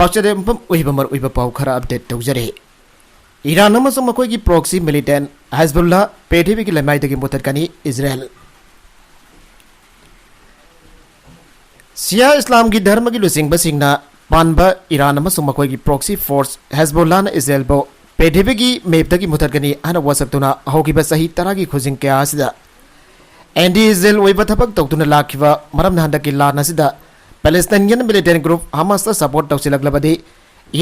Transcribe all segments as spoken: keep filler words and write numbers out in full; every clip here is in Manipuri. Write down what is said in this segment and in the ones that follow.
ꯄꯥꯎꯆꯦꯗꯦꯝꯐꯝ ꯑꯣꯏꯕ ꯃꯔꯨꯑꯣꯏꯕ ꯄꯥꯎ ꯈꯔ ꯑꯞꯗꯦꯠ ꯇꯧꯖꯔꯤ꯫ ꯏꯔꯥꯟ ꯑꯃꯁꯨꯡ ꯃꯈꯣꯏꯒꯤ ꯄ꯭ꯔꯣꯛꯁꯤ ꯃꯤꯂꯤꯇꯦꯟ ꯍꯦꯖꯕꯨꯜꯂꯥ ꯄ꯭ꯔꯤꯊꯤꯕꯤꯒꯤ ꯂꯩꯃꯥꯏꯗꯒꯤ ꯃꯨꯊꯠꯀꯅꯤ ꯏꯖꯔꯦꯜ꯫ ꯁꯤꯌꯥ ꯏꯁꯂꯥꯝꯒꯤ ꯙꯔꯃꯒꯤ ꯂꯨꯆꯤꯡꯕꯁꯤꯡꯅ ꯄꯥꯟꯕ ꯏꯔꯥꯟ ꯑꯃꯁꯨꯡ ꯃꯈꯣꯏꯒꯤ ꯄ꯭ꯔꯣꯛꯁꯤ ꯐꯣꯔꯁ ꯍꯦꯖꯕꯨꯜꯂꯥꯅ ꯏꯖꯔꯦꯜꯕꯨ ꯄ꯭ꯔꯤꯊꯤꯕꯤꯒꯤ ꯃꯦꯞꯇꯒꯤ ꯃꯨꯊꯠꯀꯅꯤ ꯍꯥꯏꯅ ꯋꯥꯁꯛꯇꯨꯅ ꯍꯧꯈꯤꯕ ꯆꯍꯤ ꯇꯔꯥꯒꯤ ꯈꯨꯖꯤꯡ ꯀꯌꯥ ꯑꯁꯤꯗ ꯑꯦꯟꯇꯤ ꯏꯖꯔꯦꯜ ꯑꯣꯏꯕ ꯊꯕꯛ ꯇꯧꯗꯨꯅ ꯂꯥꯛꯈꯤꯕ ꯃꯔꯝꯅ ꯍꯟꯗꯛꯀꯤ ꯂꯥꯟ ꯑꯁꯤꯗ ꯄꯦꯂꯦꯁꯇꯥꯏꯟꯌꯟ ꯃꯤꯂꯤꯇꯦꯟ ꯒ꯭ꯔꯨꯞ ꯍꯃꯥꯁꯇ ꯁꯄꯣꯔꯠ ꯇꯧꯁꯤꯜꯂꯛꯂꯕꯗꯤ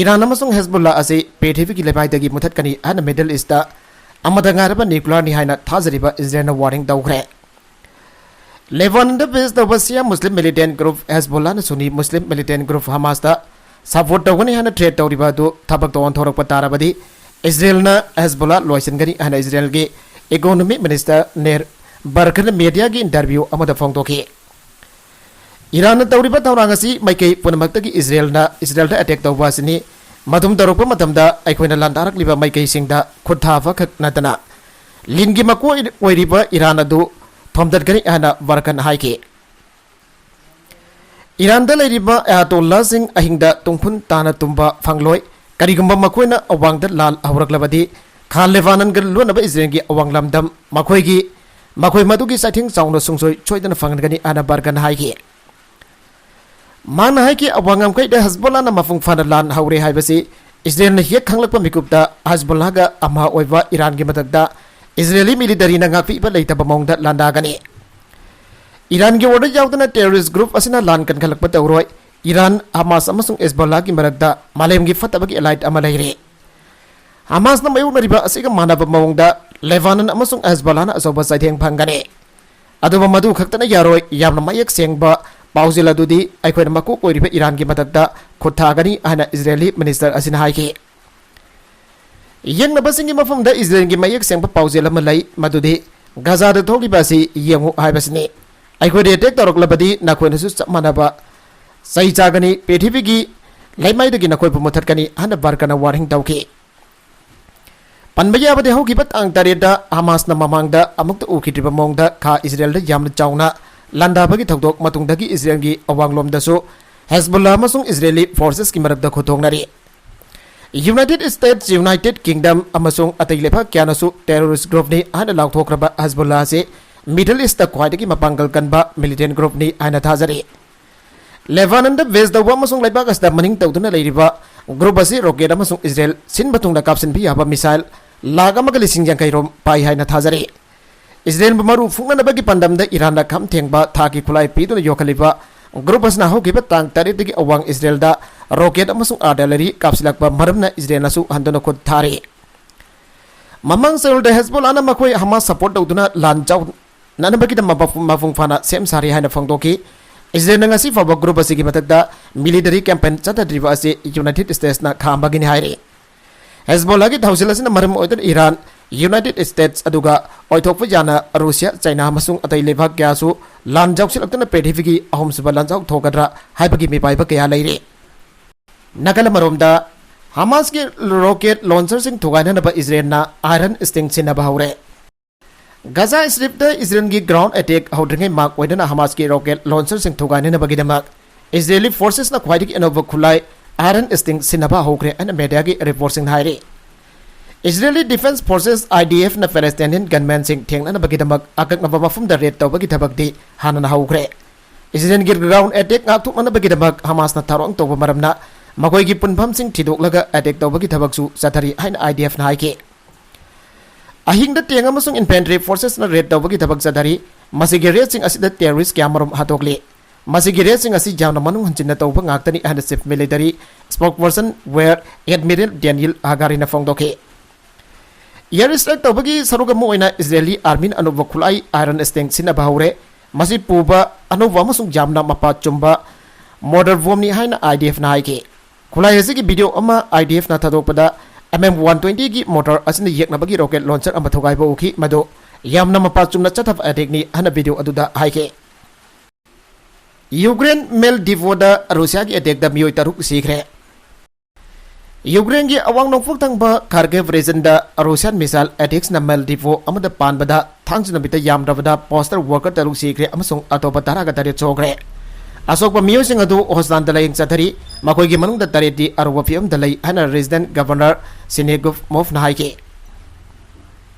ꯏꯔꯥꯟ ꯑꯃꯁꯨꯡ ꯍꯦꯖꯕꯨꯜꯂꯥ ꯑꯁꯤ ꯄ꯭ꯔꯤꯊꯤꯕꯤꯒꯤ ꯂꯩꯃꯥꯏꯗꯒꯤ ꯃꯨꯊꯠꯀꯅꯤ ꯍꯥꯏꯅ ꯃꯤꯗꯜ ꯏꯁꯇ ꯑꯃꯗ ꯉꯥꯏꯔꯕ ꯅ꯭ꯌꯨꯀ꯭ꯂꯤꯌꯔꯅꯤ ꯍꯥꯏꯅ ꯊꯥꯖꯔꯤꯕ ꯏꯖꯔꯦꯜꯅ ꯋꯥꯔꯅꯤꯡ ꯇꯧꯈ꯭ꯔꯦ꯫ ꯂꯦꯕꯥꯅꯟꯗ ꯕꯦꯁ ꯇꯧꯕ ꯁꯤꯌꯥ ꯃꯨꯁꯂꯤꯝ ꯃꯤꯂꯤꯇꯦꯟ ꯒ꯭ꯔꯨꯞ ꯍꯦꯖꯕꯣꯂꯥꯅ ꯁꯨꯅꯤ ꯃꯨꯁꯂꯤꯝ ꯃꯤꯂꯤꯇꯦꯟ ꯒ꯭ꯔꯨꯞ ꯍꯃꯥꯁꯇ ꯁꯄꯣꯔꯠ ꯇꯧꯒꯅꯤ ꯍꯥꯏꯅ ꯊ꯭ꯔꯦꯠ ꯇꯧꯔꯤꯕ ꯑꯗꯨ ꯊꯕꯛꯇ ꯑꯣꯟꯊꯣꯔꯛꯄ ꯇꯥꯔꯕꯗꯤ ꯏꯖꯔꯦꯜꯅ ꯍꯦꯖꯕꯣꯂꯥ ꯂꯣꯏꯁꯤꯟꯒꯅꯤ ꯍꯥꯏꯅ ꯏꯖꯔꯦꯜꯒꯤ ꯏꯀꯣꯅꯣꯃꯤ ꯃꯤꯅꯤꯁꯇꯔ ꯅꯦꯔ ꯕꯔꯈꯟ ꯃꯦꯗꯤꯌꯥꯒꯤ ꯏꯟꯇꯔꯚ꯭ꯌꯨ ꯑꯃꯗ ꯐꯣꯡꯗꯣꯛꯈꯤ꯫ ꯏꯔꯥꯟꯅ ꯇꯧꯔꯤꯕ ꯊꯧꯔꯥꯡ ꯑꯁꯤ ꯃꯥꯏꯀꯩ ꯄꯨꯝꯅꯃꯛꯇꯒꯤ ꯏꯖꯔꯦꯜꯅ ꯏꯖꯔꯦꯜꯗ ꯑꯦꯇꯦꯛ ꯇꯧꯕ ꯑꯁꯤꯅꯤ꯫ ꯃꯗꯨꯝ ꯇꯧꯔꯛꯄ ꯃꯇꯝꯗ ꯑꯩꯈꯣꯏꯅ ꯂꯥꯟꯗꯥꯔꯛꯂꯤꯕ ꯃꯥꯏꯀꯩꯁꯤꯡꯗ ꯈꯨꯠ ꯊꯥꯕ ꯈꯛ ꯅꯠꯇꯅ ꯂꯤꯟꯒꯤ ꯃꯀꯣꯏ ꯑꯣꯏꯔꯤꯕ ꯏꯔꯥꯟ ꯑꯗꯨ ꯊꯣꯝꯗꯠꯀꯅꯤ ꯍꯥꯏꯅ ꯕꯔꯀꯟ ꯍꯥꯏꯈꯤ꯫ ꯏꯔꯥꯟꯗ ꯂꯩꯔꯤꯕ ꯑꯌꯥꯇꯣꯜꯂꯥꯁꯤꯡ ꯑꯍꯤꯡꯗ ꯇꯨꯝꯈꯨꯟ ꯇꯥꯅ ꯇꯨꯝꯕ ꯐꯪꯂꯣꯏ꯫ ꯀꯔꯤꯒꯨꯝꯕ ꯃꯈꯣꯏꯅ ꯑꯋꯥꯡꯗ ꯂꯥꯜ ꯍꯧꯔꯛꯂꯕꯗꯤ ꯈꯥ ꯂꯦꯕꯥꯅꯟꯒ ꯂꯣꯟꯅꯕ ꯏꯖꯔꯦꯜꯒꯤ ꯑꯋꯥꯡ ꯂꯝꯗꯝ ꯃꯈꯣꯏꯒꯤ, ꯃꯈꯣꯏ ꯃꯗꯨꯒꯤ ꯆꯩꯊꯦꯡ ꯆꯥꯎꯅ ꯁꯨꯡꯁꯣꯏ ꯁꯣꯏꯗꯅ ꯐꯪꯍꯟꯒꯅꯤ ꯍꯥꯏꯅ ꯕꯔꯀꯟ ꯍꯥꯏꯈꯤ꯫ ꯃꯥꯅ ꯍꯥꯏꯈꯤ, ꯑꯋꯥꯡ ꯉꯝꯈꯩꯗ ꯍꯦꯖꯕꯣꯂꯥꯅ ꯃꯄꯨꯡ ꯐꯥꯅ ꯂꯥꯟ ꯍꯧꯔꯦ ꯍꯥꯏꯕꯁꯤ ꯏꯖꯔꯦꯜꯅ ꯍꯦꯛ ꯈꯪꯂꯛꯄ ꯃꯤꯀꯨꯞꯇ ꯍꯦꯖꯕꯣꯂꯥꯒ ꯑꯃꯍꯥ ꯑꯣꯏꯕ ꯏꯔꯥꯟꯒꯤ ꯃꯊꯛꯇ ꯏꯖꯔꯦꯂꯤ ꯃꯤꯂꯤꯇꯔꯤꯅ ꯉꯥꯛꯄꯤꯕ ꯂꯩꯇꯕ ꯃꯑꯣꯡꯗ ꯂꯥꯟꯗꯥꯒꯅꯤ꯫ ꯏꯔꯥꯟꯒꯤ ꯑꯣꯔꯗꯔ ꯌꯥꯎꯗꯅ ꯇꯦꯔꯣꯔꯤꯁ ꯒ꯭ꯔꯨꯞ ꯑꯁꯤꯅ ꯂꯥꯟ ꯀꯟꯈꯠꯂꯛꯄ ꯇꯧꯔꯣꯏ꯫ ꯏꯔꯥꯟ, ꯍꯃꯥꯁ ꯑꯃꯁꯨꯡ ꯍꯦꯖꯕꯣꯂꯥꯒꯤ ꯃꯔꯛꯇ ꯃꯥꯂꯦꯝꯒꯤ ꯐꯠꯇꯕꯒꯤ ꯑꯦꯂꯥꯏꯠ ꯑꯃ ꯂꯩꯔꯦ꯫ ꯍꯃꯥꯁꯅ ꯃꯥꯌꯣꯛꯅꯔꯤꯕ ꯑꯁꯤꯒ ꯃꯥꯟꯅꯕ ꯃꯑꯣꯡꯗ ꯂꯦꯕꯥꯅꯟ ꯑꯃꯁꯨꯡ ꯍꯦꯖꯕꯣꯂꯥꯅ ꯑꯆꯧꯕ ꯆꯩꯊꯦꯡ ꯐꯪꯒꯅꯤ꯫ ꯑꯗꯨꯕꯨ ꯃꯗꯨ ꯈꯛꯇꯅ ꯌꯥꯔꯣꯏ, ꯌꯥꯝꯅ ꯃꯌꯦꯛ ꯁꯦꯡꯕ ꯄꯥꯎꯖꯦꯜ ꯑꯗꯨꯗꯤ ꯑꯩꯈꯣꯏꯅ ꯃꯀꯣꯛ ꯑꯣꯏꯔꯤꯕ ꯏꯔꯥꯟꯒꯤ ꯃꯊꯛꯇ ꯈꯨꯠ ꯊꯥꯒꯅꯤ ꯍꯥꯏꯅ ꯏꯖꯔꯦꯂꯤ ꯃꯤꯅꯤꯁꯇꯔ ꯑꯁꯤꯅ ꯍꯥꯏꯈꯤ꯫ ꯌꯦꯡꯅꯕꯁꯤꯡꯒꯤ ꯃꯐꯝꯗ ꯏꯖꯔꯦꯜꯒꯤ ꯃꯌꯦꯛ ꯁꯦꯡꯕ ꯄꯥꯎꯖꯦꯜ ꯑꯃ ꯂꯩ, ꯃꯗꯨꯗꯤ ꯒꯥꯖꯥꯗ ꯊꯣꯛꯂꯤꯕ ꯑꯁꯤ ꯌꯦꯡꯉꯨ ꯍꯥꯏꯕꯁꯤꯅꯤ꯫ ꯑꯩꯈꯣꯏꯗ ꯑꯦꯇꯦꯛ ꯇꯧꯔꯛꯂꯕꯗꯤ ꯅꯈꯣꯏꯅꯁꯨ ꯆꯞ ꯃꯥꯟꯅꯕ ꯆꯩ ꯆꯥꯒꯅꯤ, ꯄ꯭ꯔꯤꯊꯤꯕꯤꯒꯤ ꯂꯩꯃꯥꯏꯗꯒꯤ ꯅꯈꯣꯏꯕꯨ ꯃꯨꯊꯠꯀꯅꯤ ꯍꯥꯏꯅ ꯕꯔꯀꯟꯅ ꯋꯥꯔꯅꯤꯡ ꯇꯧꯈꯤ꯫ ꯄꯟꯕ ꯌꯥꯕꯗꯤ ꯍꯧꯈꯤꯕ ꯇꯥꯡ ꯇꯔꯦꯠꯇ ꯍꯃꯥꯁꯅ ꯃꯃꯥꯡꯗ ꯑꯃꯨꯛꯇ ꯎꯈꯤꯗ꯭ꯔꯤꯕ ꯃꯑꯣꯡꯗ ꯈꯥ ꯏꯖꯔꯦꯜꯗ ꯌꯥꯝꯅ ꯆꯥꯎꯅ ꯂꯥꯟꯗꯥꯕꯒꯤ ꯊꯧꯗꯣꯛ, ꯃꯇꯨꯡꯗꯒꯤ ꯏꯖꯔꯦꯜꯒꯤ ꯑꯋꯥꯡꯂꯣꯝꯗꯁꯨ ꯍꯦꯖꯕꯨꯜꯂꯥ ꯑꯃꯁꯨꯡ ꯏꯁꯔꯦꯂꯤ ꯐꯣꯔꯁꯦꯁꯀꯤ ꯃꯔꯛꯇ ꯈꯨꯠꯊꯣꯛꯅꯔꯤ꯫ ꯌꯨꯅꯥꯏꯇꯦꯗ ꯁ꯭ꯇꯦꯠꯁ, ꯌꯨꯅꯥꯏꯇꯦꯗ ꯀꯤꯡꯗꯝ ꯑꯃꯁꯨꯡ ꯑꯇꯩ ꯂꯩꯕꯥꯛ ꯀꯌꯥꯅꯁꯨ ꯇꯦꯔꯣꯔꯤꯁ꯭ꯠ ꯒ꯭ꯔꯨꯞꯅꯤ ꯍꯥꯏꯅ ꯂꯥꯎꯊꯣꯛꯈ꯭ꯔꯕ ꯍꯦꯖꯕꯨꯜꯂꯥ ꯑꯁꯤ ꯃꯤꯗꯜ ꯏꯁꯇ ꯈ꯭ꯋꯥꯏꯗꯒꯤ ꯃꯄꯥꯡꯒꯜ ꯀꯟꯕ ꯃꯤꯂꯤꯇꯦꯟ ꯒ꯭ꯔꯨꯞꯅꯤ ꯍꯥꯏꯅ ꯊꯥꯖꯔꯤ꯫ ꯂꯦꯕꯥꯅꯟꯗ ꯕꯦꯖ ꯇꯧꯕ ꯑꯃꯁꯨꯡ ꯂꯩꯕꯥꯛ ꯑꯁꯤꯗ ꯃꯅꯤꯡ ꯇꯧꯗꯨꯅ ꯂꯩꯔꯤꯕ ꯒ꯭ꯔꯨꯞ ꯑꯁꯤ ꯔꯣꯀꯦꯠ ꯑꯃꯁꯨꯡ ꯏꯁꯔꯦꯜ ꯁꯤꯟꯕ ꯊꯨꯡꯅ ꯀꯥꯞꯁꯤꯟꯕ ꯌꯥꯕ ꯃꯤꯁꯥꯏꯜ ꯂꯥꯈ ꯑꯃꯒ ꯂꯤꯁꯤꯡ ꯌꯥꯡꯈꯩ ꯔꯣꯝ ꯄꯥꯏ ꯍꯥꯏꯅ ꯊꯥꯖꯔꯤ꯫ ꯏꯁꯔꯦꯜꯕꯨ ꯃꯔꯨ ꯐꯨꯛꯅꯅꯕꯒꯤ ꯄꯥꯟꯗꯝꯗ ꯏꯔꯥꯟꯅ ꯈꯝ ꯊꯦꯡꯕ ꯊꯥꯛꯀꯤ ꯈꯨꯠꯂꯥꯏ ꯄꯤꯗꯨꯅ ꯌꯣꯛꯈꯠꯂꯤꯕ ꯒ꯭ꯔꯨꯞ ꯑꯁꯤꯅ ꯍꯧꯈꯤꯕ ꯇꯥꯡ ꯇꯔꯦꯠꯇꯒꯤ ꯑꯋꯥꯡ ꯏꯁꯔꯦꯜꯗ ꯔꯣꯀꯦꯠ ꯑꯃꯁꯨꯡ ꯑꯥꯔꯇꯤꯂꯔꯤ ꯀꯥꯞꯁꯤꯜꯂꯛꯄ ꯃꯔꯝꯅ ꯏꯁꯔꯦꯜꯅꯁꯨ ꯍꯟꯗꯨꯅ ꯈꯨꯠ ꯊꯥꯔꯤ꯫ ꯃꯃꯥꯡ ꯆꯌꯣꯜꯗ ꯍꯦꯖꯕꯣꯂꯥꯅ ꯃꯈꯣꯏ ꯍꯃꯥꯁ ꯁꯄꯣꯔꯠ ꯇꯧꯗꯨꯅ ꯂꯥꯟ ꯖꯥꯎꯅꯅꯕꯒꯤꯗꯃꯛ ꯃꯄꯨ-, ꯃꯄꯨꯡ ꯐꯥꯅ ꯁꯦꯝ ꯁꯥꯔꯤ ꯍꯥꯏꯅ ꯐꯣꯡꯗꯣꯛꯈꯤ꯫ ꯏꯁꯔꯦꯜꯅ ꯉꯁꯤ ꯐꯥꯎꯕ ꯒ꯭ꯔꯨꯞ ꯑꯁꯤꯒꯤ ꯃꯊꯛꯇ ꯃꯤꯂꯤꯇꯔꯤ ꯀꯦꯝꯄꯦꯟ ꯆꯠꯊꯗ꯭ꯔꯤꯕ ꯑꯁꯤ ꯌꯨꯅꯥꯏꯇꯦꯗ ꯁ꯭ꯇꯦꯠꯁꯅ ꯈꯥꯝꯕꯒꯤꯅꯤ ꯍꯥꯏꯔꯤ꯫ ꯍꯦꯖꯕꯣꯂꯥꯒꯤ ꯊꯧꯁꯤꯜ ꯑꯁꯤꯅ ꯃꯔꯝ ꯑꯣꯏꯗꯨꯅ ꯏꯔꯥꯟ, ꯌꯨꯅꯥꯏꯇꯦꯗ ꯁ꯭ꯇꯦꯠꯁ, ꯑꯗꯨꯒ ꯑꯣꯏꯊꯣꯛꯄ ꯌꯥꯅ ꯔꯨꯁꯤꯌꯥ, ꯆꯥꯏꯅꯥ ꯑꯃꯁꯨꯡ ꯑꯇꯩ ꯂꯩꯕꯥꯛ ꯀꯌꯥꯁꯨ ꯂꯥꯟ ꯌꯥꯎꯁꯤꯜꯂꯛꯇꯨꯅ ꯄ꯭ꯔꯤꯊꯤꯕꯤꯒꯤ ꯑꯍꯨꯝꯁꯨꯕ ꯂꯥꯟꯖꯥꯎ ꯊꯣꯛꯀꯗ꯭ꯔꯥ ꯍꯥꯏꯕꯒꯤ ꯃꯤꯄꯥꯏꯕ ꯀꯌꯥ ꯂꯩꯔꯤ꯫ ꯅꯥꯀꯜ ꯑꯃꯔꯣꯝꯗ, ꯍꯃꯥꯁꯀꯤ ꯔꯣꯀꯦꯠ ꯂꯣꯟꯆꯔꯁꯤꯡ ꯊꯨꯒꯥꯏꯅꯅꯕ ꯏꯁꯔꯦꯜꯅ ꯑꯥꯏꯔꯟ ꯁ꯭ꯇꯤꯡ ꯁꯤꯖꯤꯟꯅꯕ ꯍꯧꯔꯦ꯫ ꯒꯥꯖꯥ ꯁ꯭ꯇ꯭ꯔꯤꯞꯇ ꯏꯁꯔꯦꯜꯒꯤ ꯒ꯭ꯔꯥꯎꯟ ꯑꯦꯇꯦꯛ ꯍꯧꯗ꯭ꯔꯤꯉꯩ ꯃꯥꯛ ꯑꯣꯏꯗꯨꯅ ꯍꯃꯥꯁꯀꯤ ꯔꯣꯀꯦꯠ ꯂꯣꯟꯆꯔꯁꯤꯡ ꯊꯨꯒꯥꯏꯅꯅꯕꯒꯤꯗꯃꯛ ꯏꯁꯔꯦꯂꯤ ꯐꯣꯔꯁꯦꯁꯅ ꯈ꯭ꯋꯥꯏꯗꯒꯤ ꯑꯅꯧꯕ ꯈꯨꯠꯂꯥꯏ ꯑꯥꯏꯔꯟ ꯁ꯭ꯇꯤꯡ ꯁꯤꯖꯤꯟꯅꯕ ꯍꯧꯈ꯭ꯔꯦ ꯍꯥꯏꯅ ꯃꯦꯗꯤꯌꯥꯒꯤ ꯔꯤꯄꯣꯔꯠꯁꯤꯡꯅ ꯍꯥꯏꯔꯤ꯫ ꯏꯁꯔꯦꯂꯤ ꯗꯤꯐꯦꯟꯁ ꯐꯣꯔꯁꯦꯁ, IDF, ꯅ ꯄꯦꯂꯦꯁꯇꯥꯏꯅꯤꯌꯟ ꯒꯟꯃꯦꯟꯁꯤꯡ ꯊꯦꯡꯅꯅꯕꯒꯤꯗꯃꯛ ꯑꯀꯛꯅꯕ ꯃꯐꯝꯗ ꯔꯦꯗ ꯇꯧꯕꯒꯤ ꯊꯕꯛꯇꯤ ꯍꯥꯟꯅꯅ ꯍꯧꯈ꯭ꯔꯦ꯫ ꯏꯁꯔꯦꯜꯒꯤ ꯒ꯭ꯔꯥꯎꯟ ꯑꯦꯇꯦꯛ ꯉꯥꯛꯊꯣꯛꯅꯅꯕꯒꯤꯗꯃꯛ ꯍꯃꯥꯁꯅ ꯊꯧꯔꯥꯡ ꯇꯧꯕ ꯃꯔꯝꯅ ꯃꯈꯣꯏꯒꯤ ꯄꯨꯟꯐꯝꯁꯤꯡ ꯊꯤꯗꯣꯛꯂꯒ ꯑꯦꯇꯦꯛ ꯇꯧꯕꯒꯤ ꯊꯕꯛꯁꯨ ꯆꯠꯊꯔꯤ ꯍꯥꯏꯅ IDF ꯅ ꯍꯥꯏꯈꯤ꯫ ꯑꯍꯤꯡꯗ ꯇꯦꯡ ꯑꯃꯁꯨꯡ ꯏꯟꯐꯦꯟꯇ꯭ꯔꯤ ꯐꯣꯔꯁꯦꯁꯅ ꯔꯦꯗ ꯇꯧꯕꯒꯤ ꯊꯕꯛ ꯆꯠꯊꯔꯤ꯫ ꯃꯁꯤꯒꯤ ꯔꯦꯗꯁꯤꯡ ꯑꯁꯤꯗ ꯇꯦꯔꯣꯔꯤꯁ꯭ꯠ ꯀꯌꯥꯃꯔꯨꯝ ꯍꯥꯠꯇꯣꯛꯂꯤ꯫ ꯃꯁꯤꯒꯤ ꯔꯦꯗꯁꯤꯡ ꯑꯁꯤ ꯌꯥꯝꯅ ꯃꯅꯨꯡ ꯍꯟꯖꯤꯟꯅ ꯇꯧꯕ ꯉꯥꯛꯇꯅꯤ ꯍꯥꯏꯅ ꯆꯤꯐ ꯃꯤꯂꯤꯇꯔꯤ ꯁ꯭ꯄꯣꯛꯄꯔꯁꯟ ꯋꯦꯌꯔ ꯑꯦꯗꯃꯤꯔꯦꯜ ꯗꯦꯅꯤꯌꯦꯜ ꯍꯒꯥꯔꯤꯅ ꯐꯣꯡꯗꯣꯛꯈꯤ꯫ ꯑꯦꯌꯔ ꯁ꯭ꯇ꯭ꯔꯥꯏꯛ ꯇꯧꯕꯒꯤ ꯁꯔꯨꯛ ꯑꯃ ꯑꯣꯏꯅ ꯏꯁꯔꯦꯂꯤ ꯑꯥꯔꯃꯤꯅ ꯑꯅꯧꯕ ꯈꯨꯠꯂꯥꯏ ꯑꯥꯏꯔꯟ ꯁ꯭ꯇꯤꯡ ꯁꯤꯖꯤꯟꯅꯕ ꯍꯧꯔꯦ꯫ ꯃꯁꯤ ꯄꯨꯕ ꯑꯅꯧꯕ ꯑꯃꯁꯨꯡ ꯌꯥꯝꯅ ꯃꯄꯥ ꯆꯨꯝꯕ ꯃꯣꯔꯇꯔ ꯕꯣꯝꯅꯤ ꯍꯥꯏꯅ IDF ꯅ ꯍꯥꯏꯈꯤ꯫ ꯈꯨꯠꯂꯥꯏ ꯑꯁꯤꯒꯤ ꯚꯤꯗꯤꯑꯣ ꯑꯃ IDF ꯅ ꯊꯥꯗꯣꯛꯄꯗ, MM one twenty ꯒꯤ ꯃꯣꯇꯣꯔ ꯑꯁꯤꯅ ꯌꯦꯛꯅꯕꯒꯤ ꯔꯣꯀꯦꯠ ꯂꯣꯟꯆꯔ ꯑꯃ ꯊꯨꯒꯥꯏꯕ ꯎꯈꯤ, ꯃꯗꯨ ꯌꯥꯝꯅ ꯃꯄꯥ ꯆꯨꯝꯅ ꯆꯠꯊꯕ ꯑꯦꯇꯦꯛꯅꯤ ꯍꯥꯏꯅ ꯚꯤꯗꯤꯑꯣ ꯑꯗꯨꯗ ꯍꯥꯏꯈꯤ꯫ ꯌꯨꯀ꯭ꯔꯦꯟ ꯃꯦꯜꯗꯤꯚꯣꯗ ꯔꯨꯁꯤꯌꯥꯒꯤ ꯑꯦꯇꯦꯛꯇ ꯃꯤꯑꯣꯏ ꯇꯔꯨꯛ ꯁꯤꯈ꯭ꯔꯦ꯫ ꯌꯨꯀ꯭ꯔꯦꯟꯒꯤ ꯑꯋꯥꯡ ꯅꯣꯡꯄꯣꯛ ꯊꯪꯕ ꯈꯥꯔꯀꯤꯚ ꯔꯤꯖꯟꯗ ꯔꯨꯁꯤꯌꯥꯟ ꯃꯤꯁꯥꯏꯜ ꯑꯦꯇꯦꯛꯁꯅ ꯃꯦꯜꯗꯤꯚꯣ ꯑꯃꯗ ꯄꯥꯟꯕꯗ ꯊꯥꯡꯖ ꯅꯨꯃꯤꯠꯇ ꯌꯥꯝꯗ꯭ꯔꯕꯗ ꯄꯣꯁꯇꯔ ꯋꯥꯔꯀꯔ ꯇꯔꯨꯛ ꯁꯤꯈ꯭ꯔꯦ ꯑꯃꯁꯨꯡ ꯑꯇꯣꯞꯄ ꯇꯔꯥꯒ ꯇꯔꯦꯠ ꯁꯣꯛꯈ꯭ꯔꯦ꯫ ꯑꯁꯣꯛꯄ ꯃꯤꯑꯣꯏꯁꯤꯡ ꯑꯗꯨ ꯍꯣꯁꯄꯤꯇꯥꯜꯗ ꯂꯥꯌꯦꯡ ꯆꯠꯊꯔꯤ꯫ ꯃꯈꯣꯏꯒꯤ ꯃꯅꯨꯡꯗ ꯇꯔꯦꯠꯇꯤ ꯑꯔꯨꯕ ꯐꯤꯕꯝꯗ ꯂꯩ ꯍꯥꯏꯅ ꯔꯦꯁꯤꯗꯦꯟꯠ ꯒꯕꯔꯅꯔ ꯁꯤꯅꯦꯒꯨꯐ ꯃꯣꯐꯅ ꯍꯥꯏꯈꯤ꯫